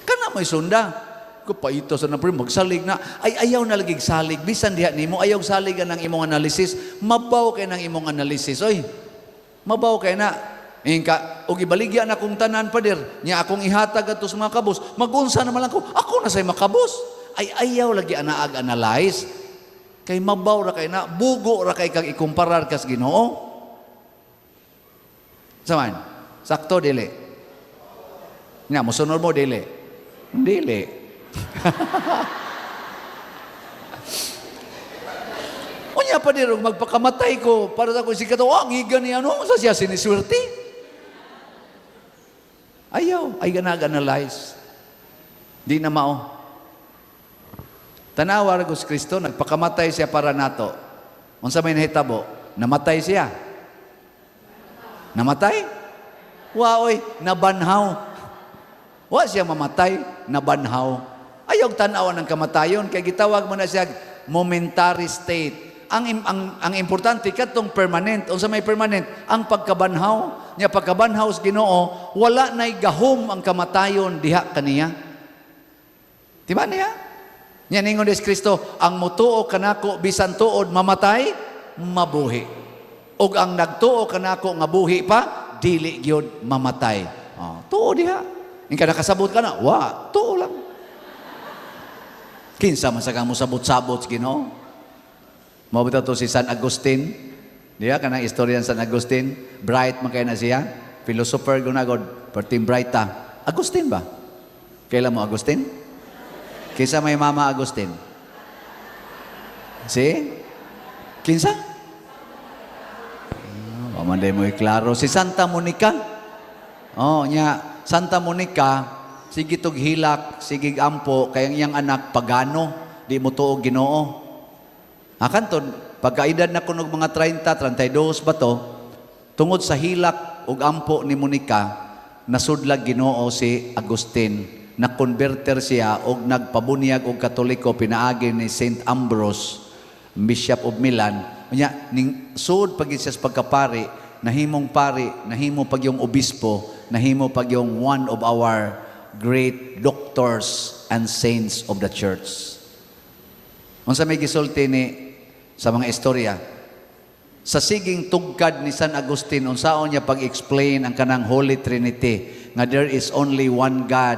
Kana mo'y sunda. Ko paito sa na magsalig na. Ay, ayaw na lagi salig. Bisan diha nimo, ayaw salig ang imong analysis. Mabaw kay nang imong analysis. Oy, mabaw kay na. Ingka, og ibaligya na kong tanan, pader, nya akong ihatag ato sa mga kabus, magunsa naman lang ko, ako na say makabus. Ay, ayaw lagi anaag analyze. Kay mabaw ra kay na, bugo ra kay kag ikumparar kas Ginoo. Saman, sakto dili. Nga, mosunod mo dili. Dili. Unya pa og magpakamatay ko para sa akong sikat, oh, ang higa niya, ano, sa siya siniswerte. Ayaw, ay ganag-analyze. Di na mao. Tanawa ra si Kristo, nagpakamatay siya para nato. Unsa may nahitabo? Namatay siya. Namatay? Wa oy, nabanhaw. Wa siya mamatay, nabanhaw. Ayaw tan-aw ng kamatayon kay gitawag mo na siya momentary state. Ang importante kadtong permanent, unsa may permanent? Ang pagkabanhaw. Nya pagkabanhaw sa Ginoo, wala nay gahom ang kamatayon diha kaniya. Di ba niya? Nya ningon ni Kristo, ang mutuo kanako bisan tuod mamatay, mabuhi. Ug ang nagtuo kanako nga buhi pa, dili gyud mamatay. Oh, tuo diha. Ingka nakasabot ka na, wa, tuo lang. Kinsa man sa kamo sabot-sabot sa Ginoo? Mao bitaw to si San Agustin. Diya kanang istorya ni San Agustin, bright man kay na siya. Philosopher gunagod, perting bright ta. Agustin ba? Kailan mo Agustin? Kinsa may mama Agustin? Si? Kinsa? Oh, manday mo klaro. Si Santa Monica. Oh, nya Santa Monica, sige tog hilak, sige ampo, kay ang iyang anak pagano, di mo tuog Ginoo. Akanton, pagkaedad na kunog mga 30, 32 ba to, tungod sa hilak ug ampo ni Monica, nasudlag Ginoo si Agustin. Na-converter siya og nagpabunyag og Katoliko pinaagi ni Saint Ambrose, Bishop of Milan. Unya ning suod pag siya sa pagkapari, nahimong pari, nahimo pag yung obispo, nahimo pag yung one of our great doctors and saints of the church. Unsa may gisulti ni sa mga istorya, sa siging tugkad ni San Agustin, unsaon niya pag-explain ang kanang Holy Trinity, nga there is only one God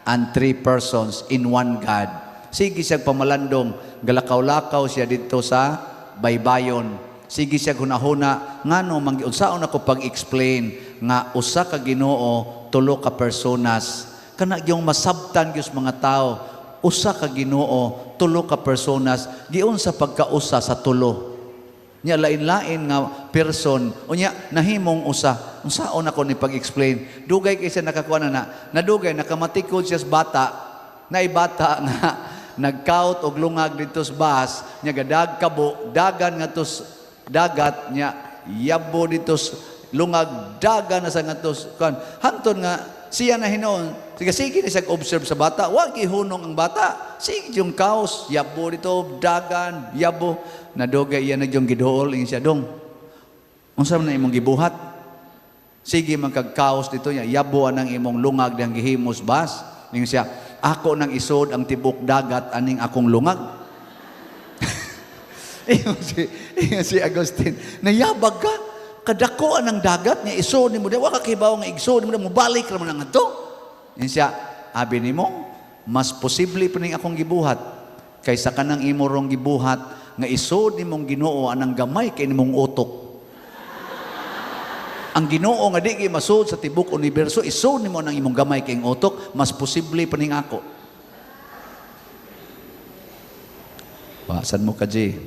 and three persons in one God. Sige siya pamalandong, galakaw-lakaw siya dito sa baybayon. Sige siya hunahuna, ngano man unsaon ako pag-explain nga usa ka Ginoo, tulo ka personas. Kana yung masabtan gyud mga tao, usa ka Ginoo, tulo ka personas, giunsa pagkausa sa tulo. Nya lain-lain nga person, unya nahimong usa. Unsaon ako ni pag-explain? Dugay kay siya nakakuha na na. Nadugay nakamatikod siya sa bata, naay bata nga nagkaut og lungag didto sa bus, nya gadag kabo, dagan nga sa dagat nya yabo didto sa lungag, dagan na sa ngadto sa kan. Hanton nga siya na hinuon, sige sige ni siya observe sa bata, wa gihunong ang bata. Sige yung kaos, yabo dito, dagan, yabo. Nadugay iya na yung giduol, ingon siya, "Dong, unsa man na imong gibuhat? Sige man kag kaos dito niya, yabo anang imong lungag diyang gihimos bas." Ingon siya, "Ako nang isod ang tibok dagat aning akong lungag." Ingon si Agustin, "Nayabag ka, kadako ang dagat niya isod nimo, wa ka kibaw nga igsoon nimo, mobalik ra man ang adto." Ingon siya, "Abi nimo, mas posible pa ning akong gibuhat kaysa kanang imo rong gibuhat nga isod nimong Ginoo anang gamay kay nimong utok. Ang Ginoo nga di kay masud sa tibok universo, isod nimo ang imong gamay kay utok, mas posible pa ning ako." Wasan mo ka, G.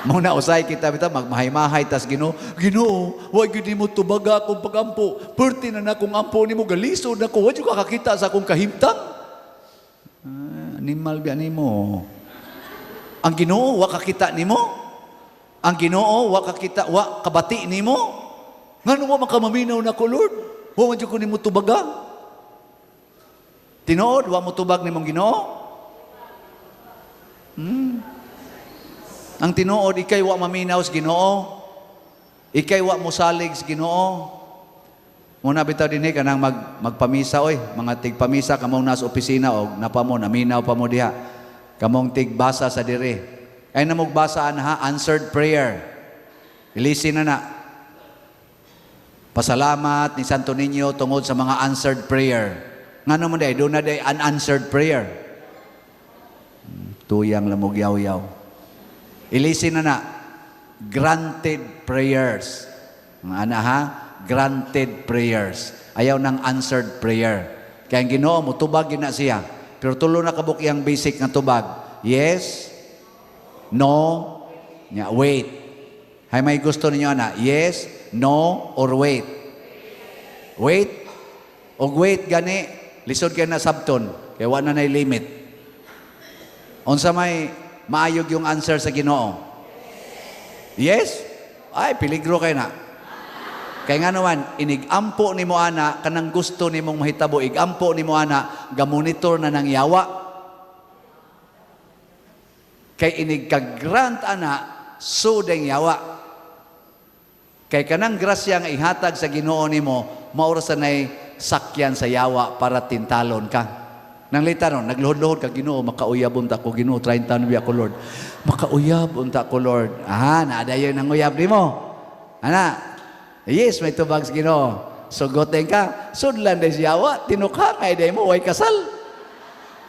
Mao na usay kita bitaw magmahay-mahay tas Ginoo, "Ginoo, wa gyud nimo tubaga akong pagampo. Perti na na akong ampo nimo, galisod na ko, wa jud ka kakita sa akong kahimtang." Ah, animal biya nimo. Ang Ginoo wa kakita nimo? Ang Ginoo wa kakita, wa kabati nimo? Ngano wa makamaminaw nako, Lord? Wa man jud ko nimo tubaga. Tinuod wa mo tubag nimong Ginoo? Ang tinuod, ikay wa maminaw sa Ginoo. Ikay wa mosalig sa Ginoo. Muna bitaw dinhi kanang magpamisa oy, mga tigpamisa kamong nasa opisina og napa mo naminaw pa mo diha. Kamong tigbasa sa dire. Ay namog basaan ha, answered prayer. Ilisin na na. Pasalamat ni Santo Niño tungod sa mga answered prayer. Ngano man day, duna day unanswered prayer. Tuyang lamog yaw-yaw. Ilisin na na. Granted prayers. Mga ana ha, granted prayers. Ayaw ng answered prayer. Kaya ang Ginoo mo tubag gina siya. Pero tulo na kabuk iyang basic nga tubag. Yes, no, nya, wait. Hay may gusto ninyo ana? Yes, no, or wait? Wait. Og wait gani, lisod kay na sabton. Kay wa na nay limit. Unsa may maayog yung answer sa Ginoo? Yes? Ay, peligro kay na. Kay nga naman, inig-ampo nimo ana, kanang gusto nimong mahitabo, ig-ampo nimo ana, gamonitor na nang yawa. Kay inig ka-grant ana, so deng yawa. Kay kanang grasya nga ihatag sa Ginoo nimo, maura sa nay sakyan sa yawa para tintalon ka. Nang lita ron, nagluhod-luhod ka, Ginoo, makauyab unta ko, Ginoo, 30 na ko, Lord. Makauyab unta ko, Lord. Aha, naadayon ang uyab nimo. Ana, yes, may tubag sa Ginoo. Sugot din ka, sudlan din siya, wa, tinukha, ngay day mo, way kasal.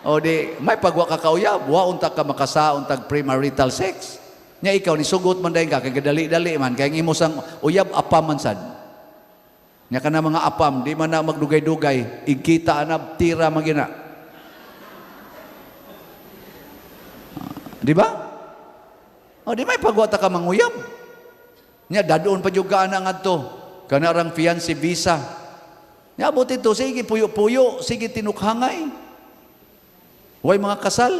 O di, may pagwa ka kauyab, wa unta ka makasa, untag premarital sex. Nya ikaw, nisugot man dayon ka, kay gadali-dali man, kay ang imo sang uyab, apam man sad. Nya ka na mga apam, di man na magdugay-dugay, igkita na, tira magina. Di ba? O di may pagwata ka manguyab. Nya dadoon pa jud ka ana ngadto. Kana rang fiancé visa. Nya abot ito, sige puyo-puyo, sige tinukhangay. Way mga kasal.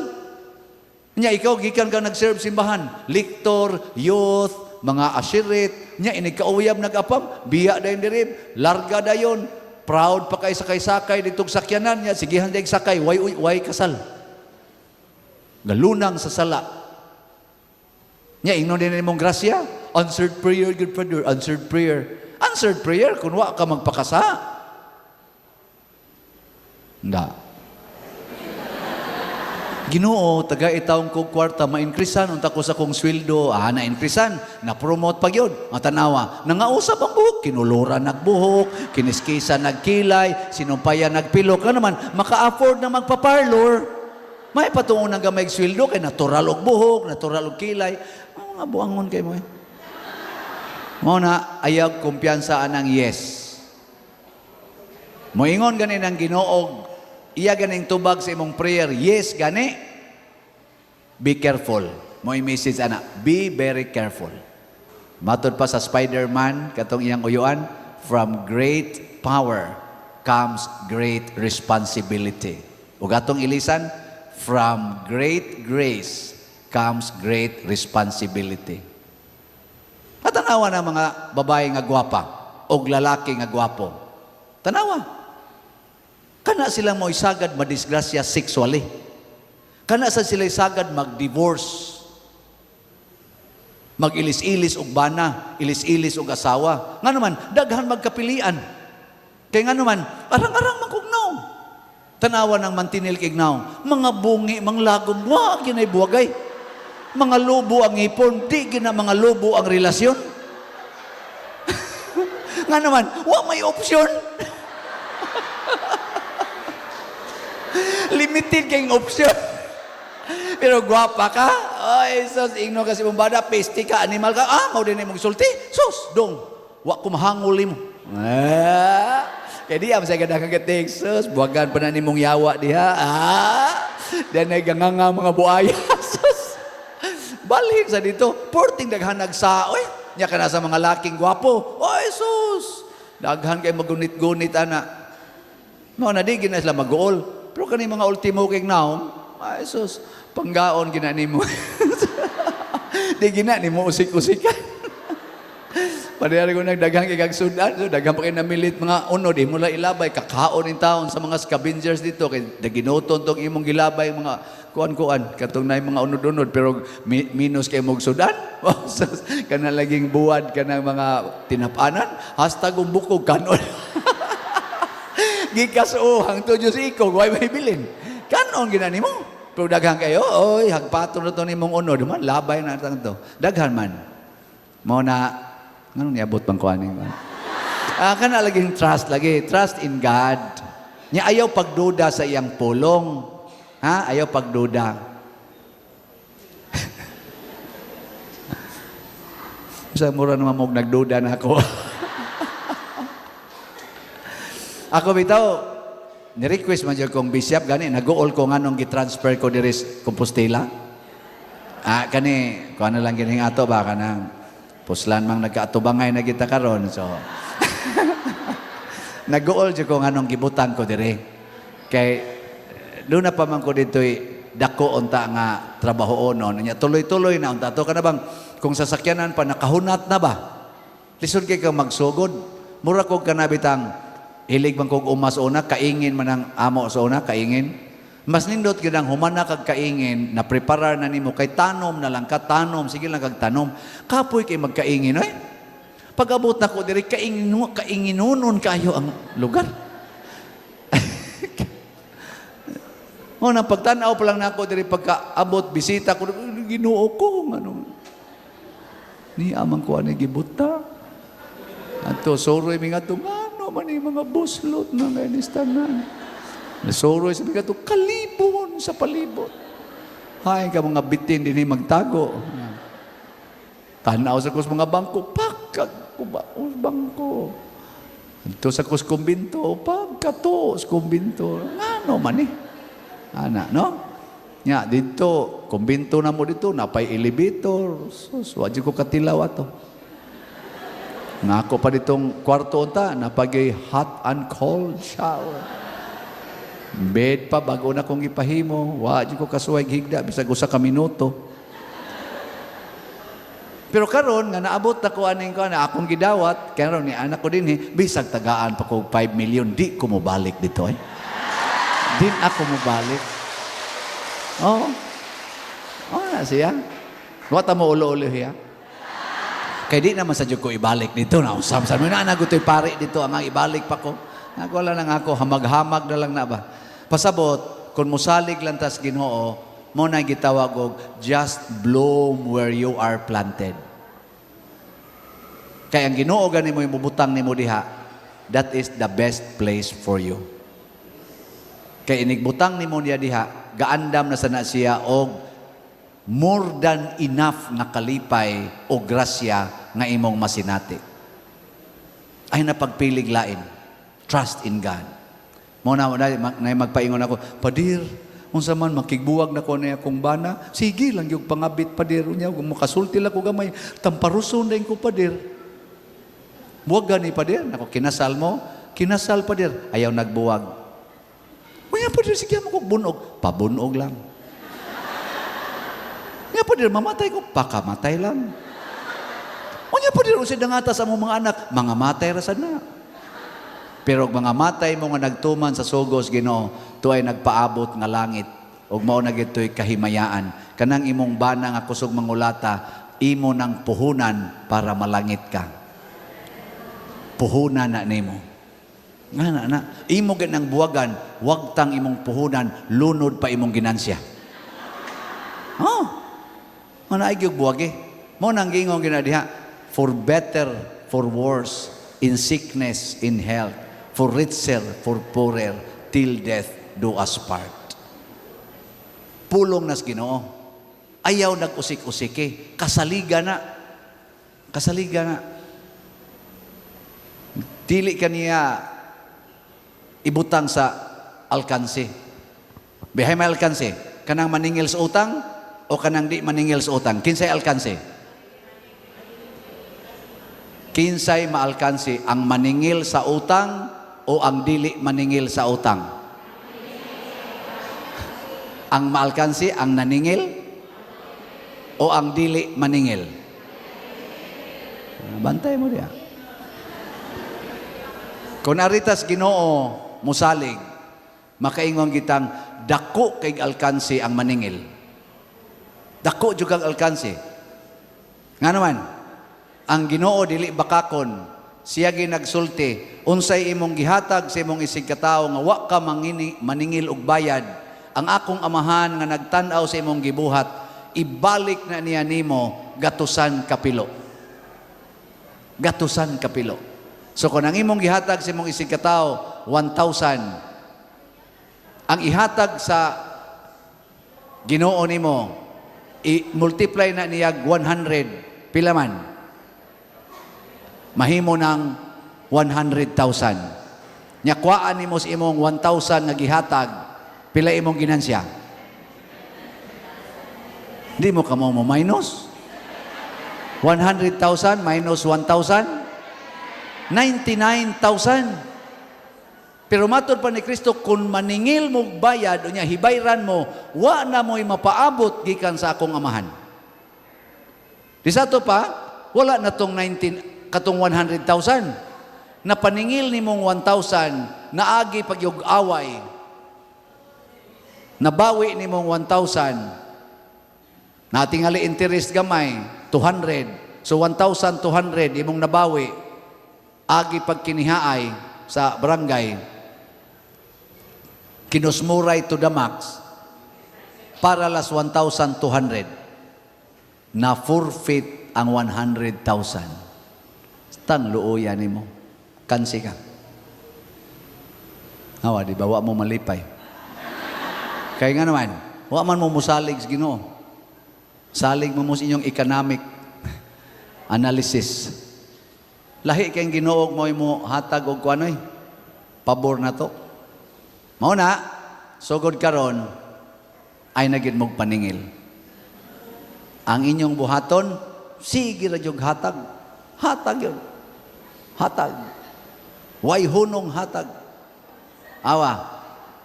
Nya ikaw gikan ka nag-serve simbahan, lector, youth, mga ashirit, nya inig kauyab nag-apam, biya dayon diri, larga dayon, proud pa kay sakay-sakay ditong sakyanan niya, sigihan day sakay, way way kasal. Galunang sa sala. Nya ingnon din nimong grasya, answered prayer, good brother, answered prayer. Answered prayer kun wa ka magpakasa. Nda. Ginoo, taga itawong kog kwarta, ma-increasean unta ko sa kong sweldo, na-increasean, na-promote pa gyud. Ang tanawa, nangausap ang buhok, kinuluran nagbuhok, kiniskisa nagkilay, sinumpayan nagpilok, ano naman, maka-afford na magpa-parlor. May patuon ang gamay sweldo kay natural og buhok, natural og kilay. Ang mga buangon kay mo eh. Mao na ayaw kumpiyansa anang yes. Moingon gani ng Ginoo, iya ganing tubag sa imong prayer, yes gani. Be careful. Mo'y message ana, be very careful. Matod pa sa Spider-Man katong iyang uyuan, from great power comes great responsibility. Ug atong ilisan, from great grace comes great responsibility. Patanawa na mga babae nga gwapa o lalaki nga gwapo. Tanawa. Kana sila mo isagad madisgrasya sexually. Kana sa sila isagad mag-divorce. Mag-ilis-ilis og bana, ilis-ilis og asawa. Nga naman, daghan magkapilian. Kay nga naman, arang-arang man kugnaw. Tanawa ng mantinil kignaw. Mga bungi, mga lagom, wa ginay buwagay. Mga lobo ang ipon, di gina mga lobo ang relasyon. Nga naman, wa may option. Limited kayong option. Pero gwapa ka, ay sus, ingno kasi mong bada, peste ka, animal ka, mao din imong sulti. Sus, dong, wa ko mahangol nimo. Kaya di am sa ganda kang sus, buwagan pa na nimong yawa diha. Dan ay ganganga mga buaya. Sus. Balhin sa dito, porting daghan nagsa, oy, nya ka na sa mga laking gwapo. Oy, sus. Daghan kay magunit-gunit ana. Mao na di gina sila mag-uol. Pero kani mga ultimo kay naong, ay sus, panggaon gina nimo. Di gina nimo usik-usikan. Pareha ko nagdaghang ikag sudan, so daghang pa kay namilit mga unod, imo lang ilabay, kakaon in taon sa mga scavengers dito, kay daginuton tong imong gilabay, mga kuan-kuan, katong na mga unod-unod, pero minus kay mong sudan, kana laging buwad, kanang mga tinapanan, hasta bukog kanon. Gikasuo, hangtod Diyos ikog, way may bilin. Kanon ginani mo. Pero daghan kayo, oy, hagpato na to nimong unod, man, labay na tang to. Daghan man. Mao na, nganong niabot bang kuan? Ah, kana laging trust lagi, trust in God. Nya ayaw pagduda sa iyang pulong. Ha? Ayaw pagduda. Sa mura naman mo nagduda na ako. Ako bitaw, ni-request man jud kong bishop gani nag-uol ko nganong gi-transfer ko diri sa Compostela. Ah, kani kuan na lang gining ato ba kanang puslan mang nagkaatubangay na kita karon, so nag-uol jud ko nganong gibutang ko diri. Kay doon na pa man ko dito'y dako unta nga trabaho no. Nya tuloy-tuloy na unta to, kana bang kung sasakyanan pa nakahunat na ba. Lisod kay kang magsugod. Mura kog kanabitang hilig man kog umas una, kaingin man ang amo sa una, kaingin. Mas nindot gyud ang humana kag kaingin, na preparar na nimo kay tanom na lang ka, tanom, sige lang kag tanom. Kapoy kay magkaingin oy. Pag-abot na ko diri, kaingin, kainginunon kayo ang lugar. O na pagtan-aw pa lang nako diri, pagkaabot bisita ko, Ginoo ko, ngano. Ni amang ko ani gibuta. Ato soroy mi ngadto, ngano man ni mga buslot na ngayon tanan. Soroy sa mi ngadto kalibon sa palibot. Hay ka mga bitin dinhi magtago. Tanaw sa kus mga bangko, pakag kuba bangko. Ato sa kus kumbinto, pagkato sa kumbinto. Ngano man eh. Ana, no? Nya, dito, kumbinto na mo dito, napay elevator. Sus, wa ko katilaw ato. Nga ako pa ditong kwarto unta, napagay hot and cold shower. Bed pa, bago na kong ipahimo. Wa ko kasuway higda, bisag usa ka minuto. Pero karon nga naabot na ko aning ko na akong gidawat, karon ni anak ko dinhi, bisag tagaan pa ko 5 million, di ko mobalik dito eh. Di ako mobalik. Oo. Oh. Oh, na siya. Wa ta mo ulo-ulo siya. Kay di naman sa ko ibalik dito na usam sa na nagutoy pare dito ang ibalik pa ko. Nagwala lang ako, hamag-hamag na lang na ba. Pasabot, kung musalig lang tas Ginoo, mo na gitawag og just bloom where you are planted. Kay ang Ginoo gani mo yung bubutang nimo diha, that is the best place for you. Kay inigbutang nimo niya diha, gaandam na sana siya og more than enough nga kalipay o grasya nga imong masinati. Ay napagpilig lain. Trust in God. Mo na na, na magpaingon ako, "Padir, unsa man makigbuwag na ko na akong bana, sige lang yung pangabit, padir, unya kung makasulti lang ko gamay, tamparuson din ko, padir." Buwag gani, padir, nako kinasal mo, kinasal, padir, ayaw nagbuwag. "Unya padir, sige mo kog bunog, pabunog lang. Unya padir, mamatay ko, pakamatay lang. Unya padir, unsay dangata sa among mga anak, mga matay ra sad na." Pero og mga matay mo nga nagtuman sa sugos Ginoo, tuay nagpaabot nga langit ug mao na gito'y kahimayaan. Kanang imong bana nga kusog mangulata, imo nang puhunan para malangit ka. Puhunan na nimo. Nga na na. Imo gid nang buwagan, wagtang imong puhunan, lunod pa imong ginansya. Oh. Mana ay gyud buwagi. Mo nang giingon gina diha, for better, for worse, in sickness, in health, for richer, for poorer, till death do us part. Pulong nas Ginoo. Ayaw nag-usik-usiki. Kasaliga na. Kasaliga na. Dili kaniya ibutang sa alkansi. Bihay may alkansi. Kanang maningil sa utang o kanang di maningil sa utang? Kinsay alkansi? Kinsay maalkansi? Ang maningil sa utang o ang dili maningil sa utang? Ang maalkansi, ang naningil o ang dili maningil? Bantay mo diya. Kung aritas Ginoo musalig, makaingon kitang dako kay alkansi ang maningil. Dako jud kag alkansi. Nga naman, ang Ginoo dili bakakon, siya ginagsulti, unsay imong gihatag sa imong isig katawo nga wa ka maningil og bayad, ang akong amahan nga nagtan-aw sa imong gibuhat, ibalik na niya nimo gatusan kapilo. Gatusan kapilo. So kung ang imong gihatag sa imong isig katawo 1,000, ang ihatag sa Ginoo nimo, i-multiply na niya 100, pila man? Mahimo ng 100,000. Nya kuhaan nimo sa imong 1,000 nga gihatag, pila imong ginansya? Di mo kamo mo minus. 100,000 minus 1,000? 99,000. Pero matod pa ni Kristo, kung maningil mo bayad, unya hibayran mo, wa na mo'y mapaabot gikan sa akong amahan. Di sa ato pa, wala na tong 19, katong 100,000. Napaningil nimong 1,000, naagi pagyug away. Nabawi nimong 1,000, natingali interest gamay, 200. So 1,200 imong nabawi, agi pagkinihaay sa barangay, kinusmuray to the max, para las 1,200, na forfeit ang 100,000. Tang luoya nimo. Kansi ka. Awa, di ba? Wa mo malipay. Kaya nga naman, wa man mo musalig sa Ginoo. Salig mo mo sa inyong economic analysis. Lahi kay Ginoo mo mo hatag og kuanoy. Pabor na to. Mao na, sugod karon ay nagid mog paningil. Ang inyong buhaton, sige ra jud hatag. Hatag yun. Hatag. Way hunong hatag. Awa,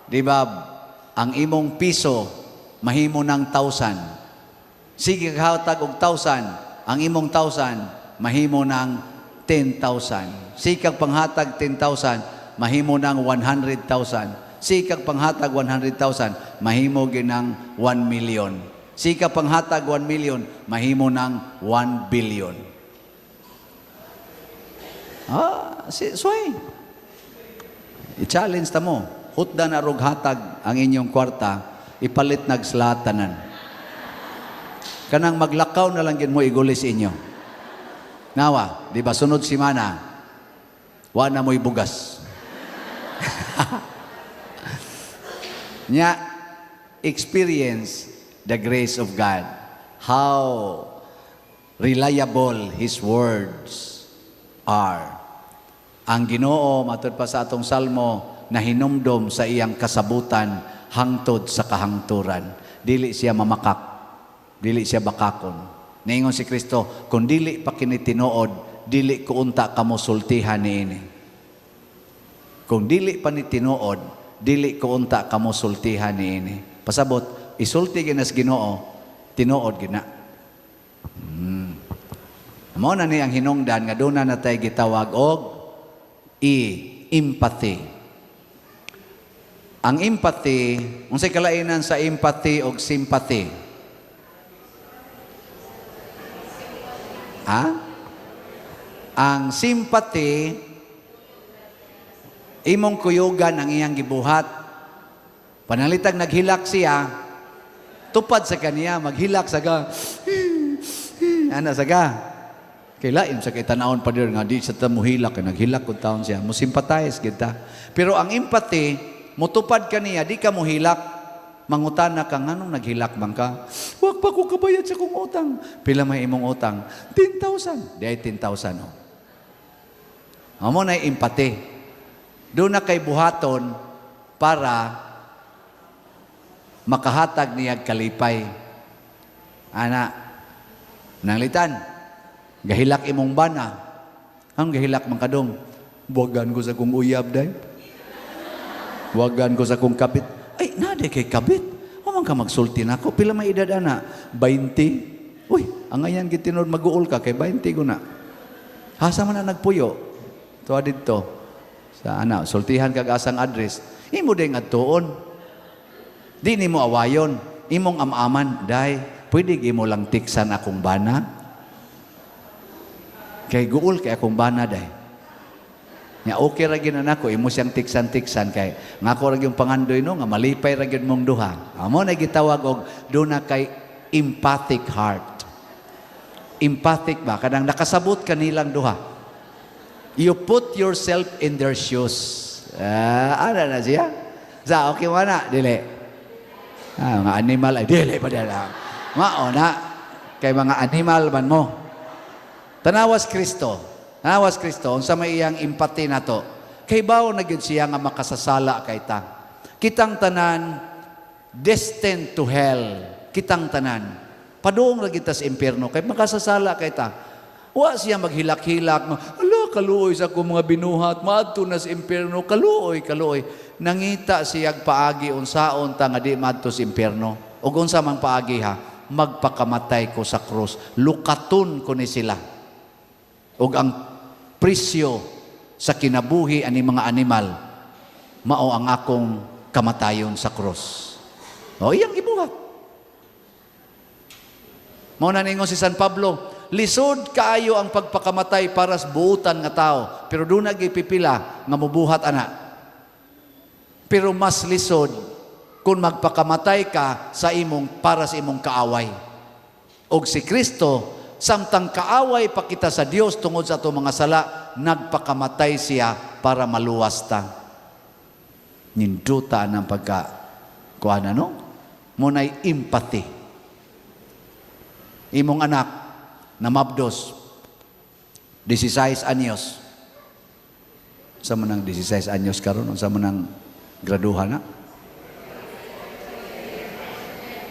di ba, ang imong piso mahimo ng 1,000. Sige ka hatag og 1,000, ang imong 1,000 mahimo ng 10,000. Sige kag panghatag 10,000, mahimo ng 100,000. Sige kag panghatag 100,000, mahimo gyud ng 1 million. Sige kag panghatag 1 million, mahimo ng 1 billion. Ah, si sway. I-challenge ta mo. Hutda na rog hatag ang inyong kwarta, ipalit nagslatanan. Kanang maglakaw na lang gin mo igulis inyo. Nawa, di ba sunod simana, wa na mo'y bugas. Nya, experience the grace of God. How reliable His words are. Ang Ginoo matud pa sa atong salmo na hinumdom sa iyang kasabutan hangtod sa kahangturan. Dili siya mamakak, dili siya bakakon. Niingon si Kristo, kung dili pa kini tinuod, dili ko unta kamo sultihan niini. Kung dili pa ni tinuod, dili ko unta kamo sultihan niini. Pasabot, isulti ginas Ginoo, tinuod gina. Mao na ni ang hinungdan nga doon na natay gitawag og E, empathy. Ang empathy, unsay kalainan sa empathy og sympathy? Ha? Ang sympathy, imong kuyugan ang iyang gibuhat. Panalitag naghilak siya, tupad sa kaniya, maghilak sa ka. Ana sa ka. Kay lain sa kay tanawon pa dir nga di sa ta muhilak kay naghilak kung taon siya, mo sympathize kita. Pero ang empathy, mutupad kaniya, di ka muhilak. Mangutana ka nganong naghilak man ka? Wag pa ko kabayad sa kong utang. Pila may imong utang? 10,000. Di ay 10,000 oh. Amo na empathy. Doon na kay buhaton para makahatag niya kalipay. Ana, nanglitan, gahilak imong bana. Ang gahilak man kadong, buwagan ko sa kong uyab day. Buwagan ko sa kong kabit. Ay, nade kay kabit. O man ka magsulti na ako. Pila may edad ana? 20. Uy, ang ayan gitinod mag-uol ka kay 20 ko na. Asa man na nagpuyo? Tuwa didto. Sa ana, sultihan kag asang address. Imo ding adtuon. Di nimo awayon, imong amaman, day, pwede imo lang tiksan akong bana. Kay guol kay akong bana day. Nya okay ra gyud anak ko imo siyang tiksan-tiksan kay ngako ra gyud pangandoy no nga malipay ra gyud mong duha. Amo na gitawag og duna kay empathic heart. Empathic ba kanang nakasabot kanilang duha. You put yourself in their shoes. Ah, ana na siya. Sa okay mo na dili. Ah, mga animal ay dili pa dala. Mao na kay mga animal man mo. Tanawas Kristo. Tanawas Kristo unsa may iyang empathy nato. Kay bawo na gyud siya nga makasasala kay ta. Kitang tanan destined to hell. Kitang tanan. Padung ra gyud ta sa impierno kay makasasala kay ta. Wa siya maghilak-hilak, ala kaluoy sa akong mga binuhat, maadto na sa impierno, kaluoy, kaluoy. Nangita siyag paagi unsaon ta nga di maadto sa impierno. Ug unsa man paagi ha, magpakamatay ko sa krus, lukaton ko ni sila. Ug ang presyo sa kinabuhi ani mga animal mao ang akong kamatayon sa krus. O iyang gibuhat. Mao na ningon si San Pablo, lisod kaayo ang pagpakamatay para sa buutan nga tao, pero duna gipipila nga mubuhat ana. Pero mas lisod kung magpakamatay ka sa imong para sa imong kaaway. Og si Kristo, samtang kaaway pa kita sa Dios tungod sa atong mga sala, nagpakamatay siya para maluwas ta. Ninduta ng pagka kuan ano? Munay empathy. Imong anak na mabdos 16 anyos. Sa man ang 16 anyos karon, unsa man ang graduhan na?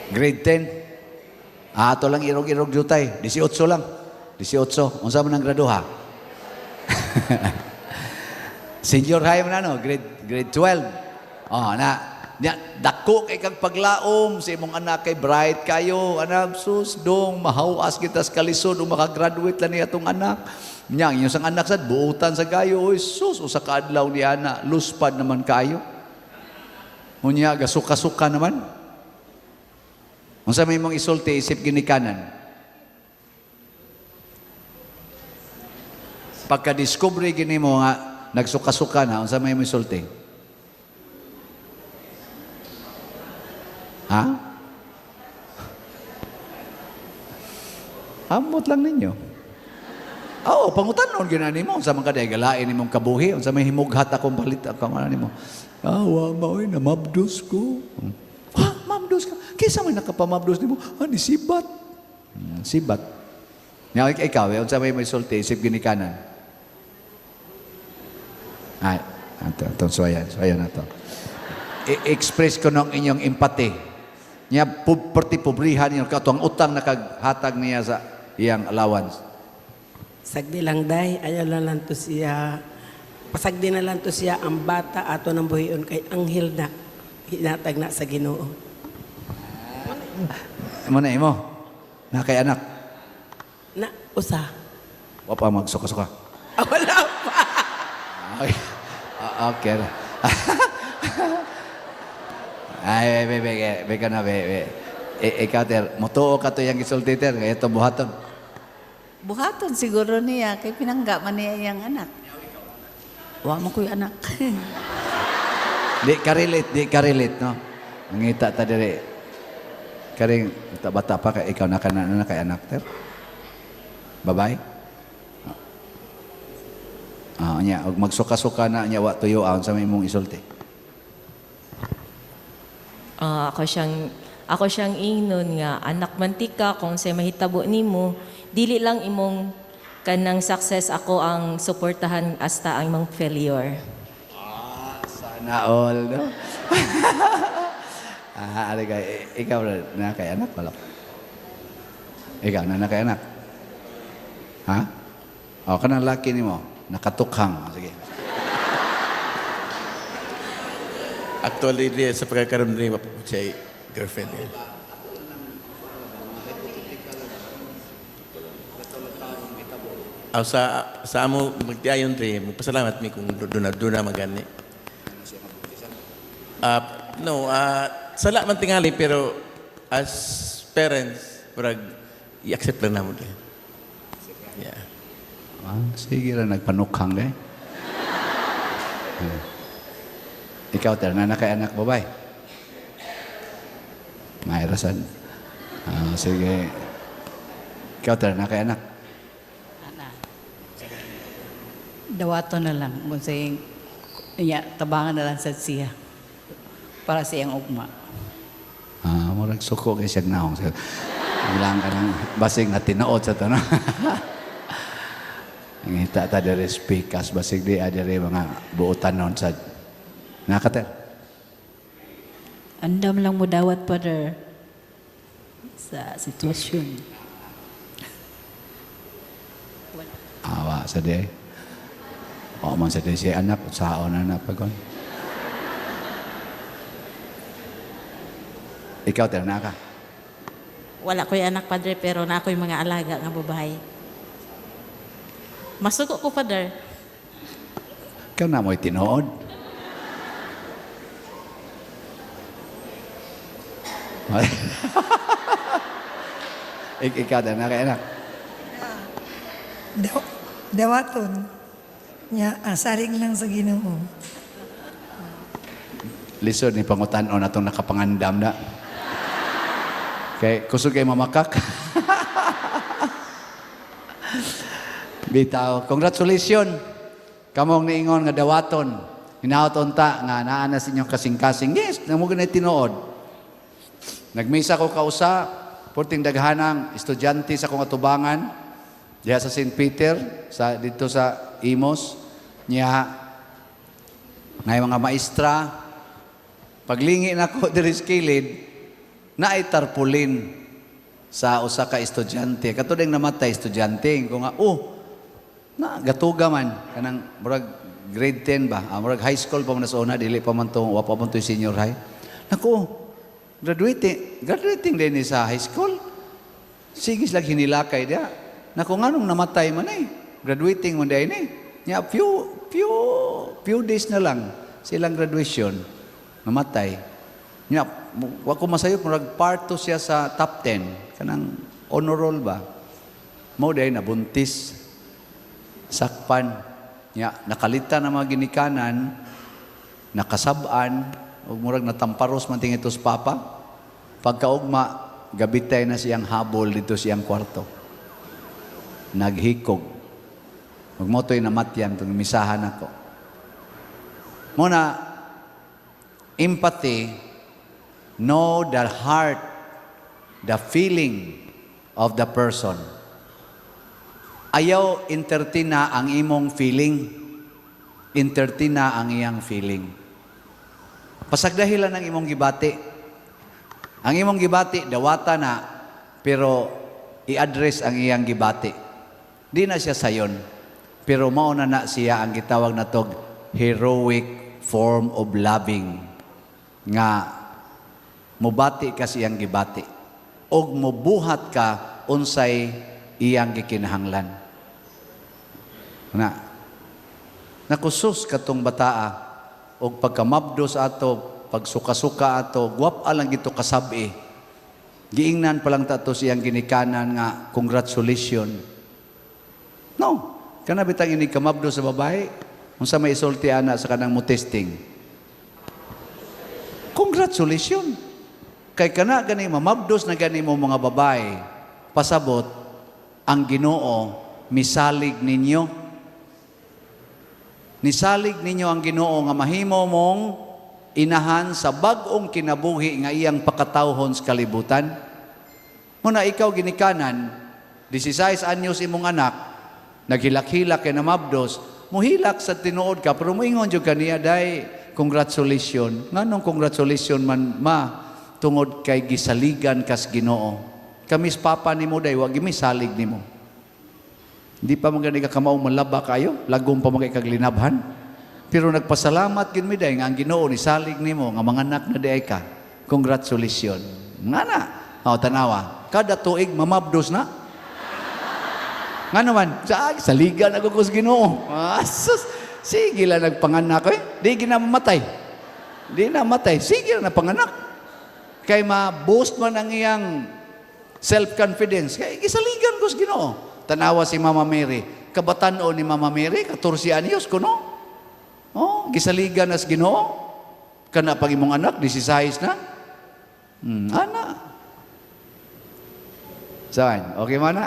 Grade 10. Ah, ato lang irog-irog jutay. 18 lang. 18. Unsa man ang graduha? Senior high man ano, grade grade 12. Oh, na. Nya, dako kay kag paglaom sa imong anak kay bright kayo. Anak, sus, dong mahawas kita sa kalisod ug makagraduate lang niya atong anak. Nya, ang inyong sang anak sad buutan sa gayo. Oy, sus, usa ka adlaw ni ana, luspad naman kayo. Unya gasuka-suka naman. Unsa may imong isulti isip ginikanan? Pagka-discover gini mo nga nagsuka-suka na, unsa may imong isulti? Ha? Amot lang ninyo. Oo, pangutanon ginani mo. Unsa man ka galain nimong kabuhi, unsa may himughat akong palit akong ano nimo. Ah, wa ma oy, namabdos ko. Ha, mabdos ka. Kinsa may nakapamabdos nimo? Ah, ni sibat. Sibat. Nya ikaw, eh, unsa may sulti isip ginikanan? Ay, ato, ato, suwayan, suwayan na to. I-express ko ng inyong empathy. Nya, perti pobrihan niyo, katong utang na kaghatag niya sa iyang allowance. Sagdi lang day, ayaw na lang to siya. Pasagdi na lang to siya ang bata ato ng buhion kay anghel na hinatag na sa Ginoo. Mo na imo. Na kay anak. Na usa. Wa pa magsuka-suka. Ah, wala pa. Okay. Ah, okay. Ay, be, be, be, be, ka na, be, be. Ikaw, ter, mutuo ka to yung gisulti, ter. Kaya ito buhaton. Buhaton siguro niya kay pinangga man niya iyang anak. Wa mo ko'y anak. Di ka relate, no? Mangita ta dire. Karing, bata pa, kay ikaw na ka na, na kay anak, ter. Babay? Ah, nya, og magsuka-suka na niya wa tuyo aon sa may imong isulti. Ah, ako siyang ingnon nga anak man tika kung say mahitabo nimo dili lang imong kanang success ako ang suportahan hasta ang imong failure. Sana all, no? Ah, ari kay ikaw na kay anak wala. Ikaw na na kay anak. Ha? O, kanang laki nimo, nakatukhang. Sige. Actually, di, sa pagkakaroon niya, siya girlfriend niya. Aw sa amo magtiayon diri, magpasalamat mi kung duna duna magani. Ah, no, sala man tingali pero as parents, murag i-accept lang namo diri. Yeah. Ah, sige ra nagpanukhang de. Ikaw, ter, na kay anak babay. Mayrasan. Ah, sige. Ikaw, ter, na kay anak. Dawato na lang kung sa iyang iya, tabangan na lang sa siya para sa iyang ugma. Ah, murag suko kay siyang naong. Bilang ka ng basig na tinuod sa tanan. Ngita ta diri speakers basig di adiri mga buotan nun sa nakater. Andam lang mo dawat, Father, sa sitwasyon. Awa sa di. O man sa di siya anak, saon na napagon. Ikaw, ter, na ka. Wala ko'y anak, Padre, pero na ako'y mga alaga nga babae. Masuko ko, Father. Ikaw na mo'y tinuod. Ikaw, ter, na kay anak. Dawaton. Nya, asaring lang sa Ginoo. Lisod ni pangutan-on atong nakapangandam na. Kay kusog kay mamakak. Bitaw, congratulations. Kamong niingon nga dawaton. Hinaot unta nga naa na sa inyong kasing-kasing. Yes, namo ganay tinuod. Nagmisa ko kausa, purting daghanang estudyante sa akong atubangan diha sa St. Peter, sa dito sa Imos, niya ngay mga maestra. Paglingi nako diri sa kilid, naay tarpulin sa usa ka estudyante. Kato ding namatay estudyante ko nga, oh, na gatuga man kanang murag grade 10 ba? Ah, murag high school pa man sa una, dili pa man to, wa pa man to senior high. Nako, graduating din ni sa high school. Sige sila hinilakay dia. Nako nganong namatay man eh. Graduating man din eh. Nya few few few days na lang silang graduation namatay. Nya wa ko masayop murag part to siya sa top 10 kanang honor roll ba. Mao day nabuntis sakpan. Nya nakalitan ang mga ginikanan, nakasab-an ug murag natamparos man tingitos papa. Pagkaugma, gabitay na siyang habol dito siyang kwarto. Naghikog. Ug mo to'y namatyan tong misahan ako. Muna, empathy, know the heart, the feeling of the person. Ayaw entertain na ang imong feeling. Entertain na ang iyang feeling. Pasagdahilan ang imong gibati. Ang imong gibati, dawata na, pero i-address ang iyang gibati. Di na siya sayon. Pero mao na na siya ang gitawag na tog heroic form of loving nga mubati ka sa iyang gibati og mubuhat ka unsay iyang gikinahanglan. Na nakusus katong bataa og pagkamabdos ato, pagsuka-suka ato, guwap lang gito kasabi. Giingnan pa lang ta to siyang ginikanan nga congratulations. No, kana bitang ini kamabdo sa babae, unsa may isulti ana sa kanang mo testing. Congratulations. Kay kana gani mamabdos na gani mo mga babae, pasabot ang Ginoo misalig ninyo. Nisalig ninyo ang Ginoo nga mahimo mong inahan sa bag-ong kinabuhi nga iyang pakatawhon sa kalibutan. Muna ikaw ginikanan, 16 anyos imong anak, naghilak-hilak kay namabdos, muhilak sa tinuod ka, pero muingon jud kaniya day, congratulations. Nganong congratulations man ma tungod kay gisaligan kas Ginoo. Kamis papa nimo day, wa gimisalig nimo. Hindi pa man gani ka kamao malaba kayo, lagom pa man kay kag linabhan. Pero nagpasalamat gid mi day nga ang Ginoo ni salig nimo nga mga anak na diay ka. Congratulations. Nga na. O, tanawa. Kada tuig mamabdos na. Nga naman, sa saligan ako ko sa Ginoo. Ah, sus, sige lang nagpanganak eh. Di ginamatay. Di na matay. Sige lang napanganak. Kay ma-boost man ang iyang self-confidence. Kay gisaligan ko sa Ginoo. Tanawa si Mama Mary. Kabatan-on ni Mama Mary, 14 anyos kuno. Oh, gisaligan nas Ginoo. Kana pag imong anak, 16 na. Ana. Saan? Okay man na?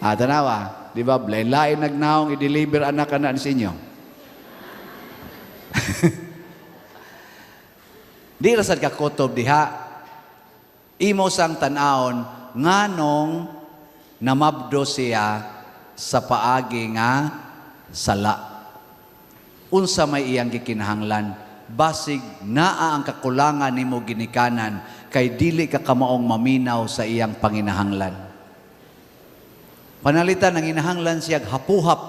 Ah, tanawa. Di ba? Lain-lain nagnaong i-deliver anak kana sa inyo. Di ra sad ka kutob diha. Imo sang tan-awon nganong namabdo siya sa paagi nga sala. Unsa may iyang gikinahanglan? Basig naa ang kakulangan nimo ginikanan kay dili ka kamaong maminaw sa iyang panginahanglan. Panalitan ang inahanglan siya hapuhap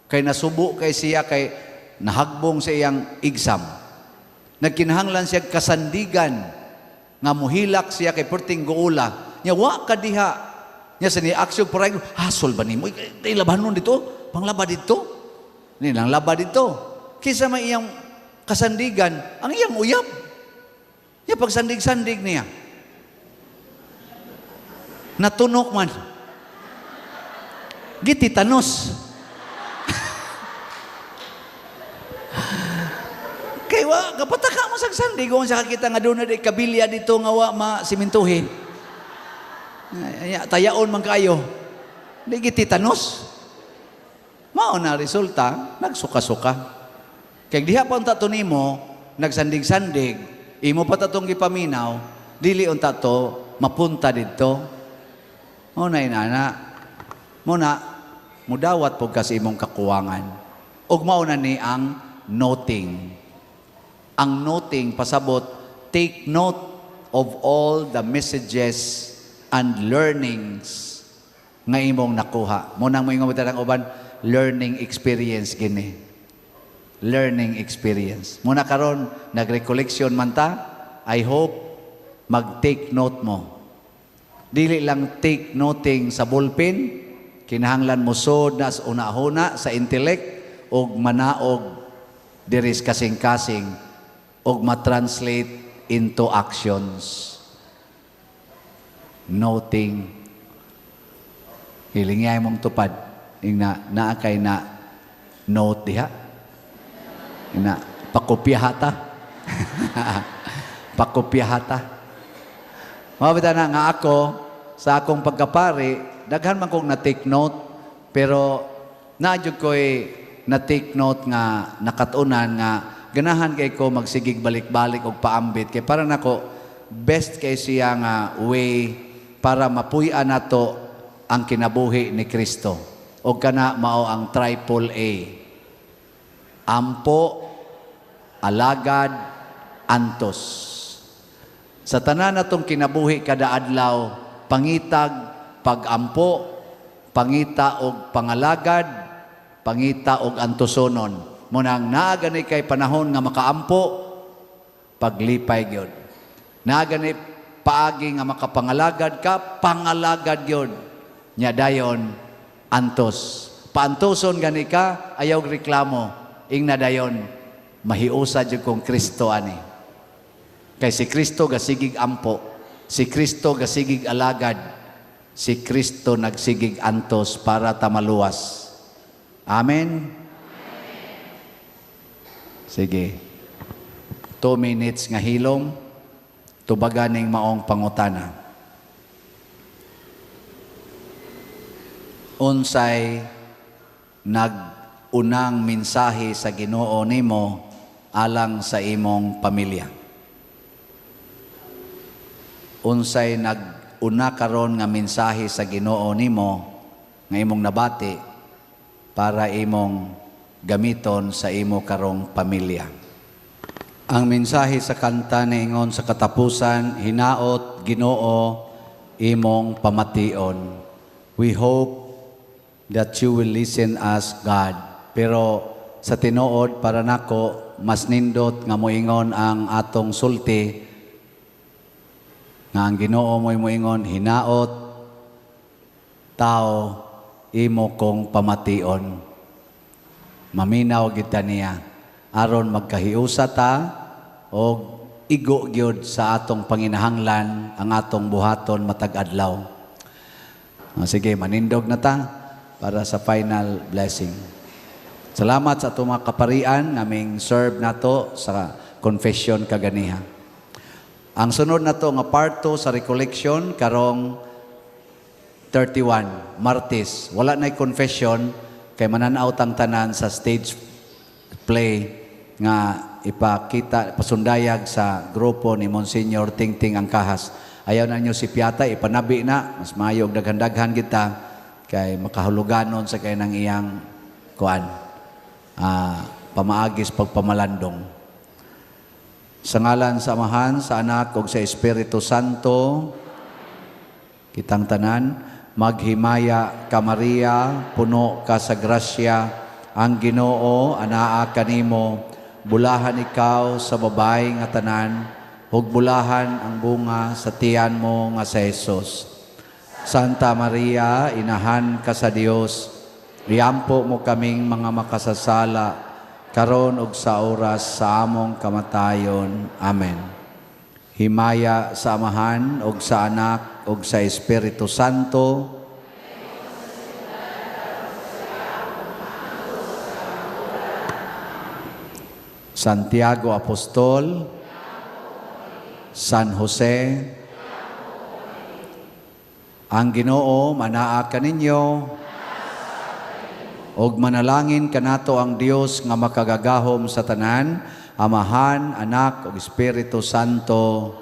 kay nasubo kay siya kay nahagbong sa iyang exam. Nagkinahanglan siya kasandigan nga muhilak siya kay perting guula. Nya wa ka diha. Nya sa ni aksyon paray, hasol ba nimo? Ay, labanon dito, panglaba dito. Ni lang laba dito. Kisa may iyang kasandigan, ang iyang uyab. Nya pagsandig-sandig niya. Natunok man. Gititanos. Kay wa kapataka mo sa sandig kung sa kakita nga doon na di kabilya dito nga wa ma simintuhin. Ay, tayaon man kayo. Di gititanos. Mao na resulta, nagsuka-suka. Kay diha pa unta to nimo, nagsandig-sandig, imo pa ta tong gipaminaw, dili unta to mapunta didto. Mo na inana. Mo na mudawat pud ka sa imong kakuwangan. Ug mao na ni ang noting. Ang noting pasabot, take note of all the messages and learnings nga imong nakuha. Mo nang moingon bitaw ang uban, learning experience gini. Learning experience. Muna karon nag-recollection man ta, I hope mag-take note mo. Dili lang take noting sa ballpen, kinahanglan mo sod na sa una-huna sa intellect ug manaog diri sa kasing-kasing ug ma-translate into actions. Noting. Hilingay mong tupad. Ingna, naa kay na note diha. Ina, pakopya ta. Pakopya ta. Mabita na nga ako, sa akong pagkapari, daghan man kong na-take note, pero naadyo ko'y na-take note nga nakatunan nga ganahan kay ko magsigig balik-balik og paambit kay para nako best kay siya nga way para mapuy-an nato ang kinabuhi ni Kristo. O kana mao ang triple A. Ampo, alagad, antos. Sa tanan natong kinabuhi kada adlaw, pangitag pagampo, pangita og pangalagad, pangita og antusonon. Munang naa gani kay panahon nga makaampo, paglipay gyud. Naa gani paagi nga makapangalagad ka, pangalagad gyud. Nya dayon antos. Paantoson gani ka, ayaw reklamo. Ingna dayon, mahiusa jud kong Kristo ani. Kay si Kristo gasigig ampo, si Kristo gasigig alagad, si Kristo nagsigig antos para tamaluwas. Amen? Sige. 2 minutes nga hilom, tubagan ning maong pangutana. Unsay nag-unang mensahe sa Ginoo nimo alang sa imong pamilya? Unsay nag-una karon nga mensahe sa Ginoo nimo nga imong nabati para imong gamiton sa imo karong pamilya? Ang mensahe sa kanta niingon sa katapusan, "Hinaot, Ginoo, imong pamation." We hope that you will listen us, God. Pero sa tinuod, para nako, mas nindot nga moingon ang atong sulti nga ang Ginoo mo'y moingon, "Hinaot, Tao, imo kong pamation. Maminaw kita niya aron magkahiusa ta og igo gyud sa atong panginahanglan ang atong buhaton matag adlaw. Ah, sige, manindog na ta para sa final blessing. Salamat sa atong mga kaparian naming serve nato sa confession kaganiha. Ang sunod nato nga parto sa recollection karong 31, Martes. Wala na'y confession kay mananaw tang tanan sa stage play nga ipakita pasundayag sa grupo ni Monsignor Tingting Angkahas. Ayaw na nyo si Piata, ipanabi na, mas maayo og daghan-daghan kita kay makahuluganon sa kay ng iyang kuan pamaagis pagpamalandong. Sa ngalan sa Amahan, sa Anak ug sa Espiritu Santo, kitang tanan, maghimaya ka, Maria, puno ka sa grasya, ang Ginoo anaa kanimo, bulahan ikaw sa babae nga tanan, ug bulahan ang bunga sa tiyan mo nga si Jesus. Santa Maria, inahan ka sa Dios, iampo mo kaming mga makasasala, karon ug sa oras sa among kamatayon. Amen. Himaya sa Amahan ug sa Anak ug sa Espiritu Santo. Santiago Apostol, San Jose, ang Ginoo manaa kaninyo ug manalangin kanato ang Dios nga makagagahom sa tanan, Amahan, Anak ug Espiritu Santo.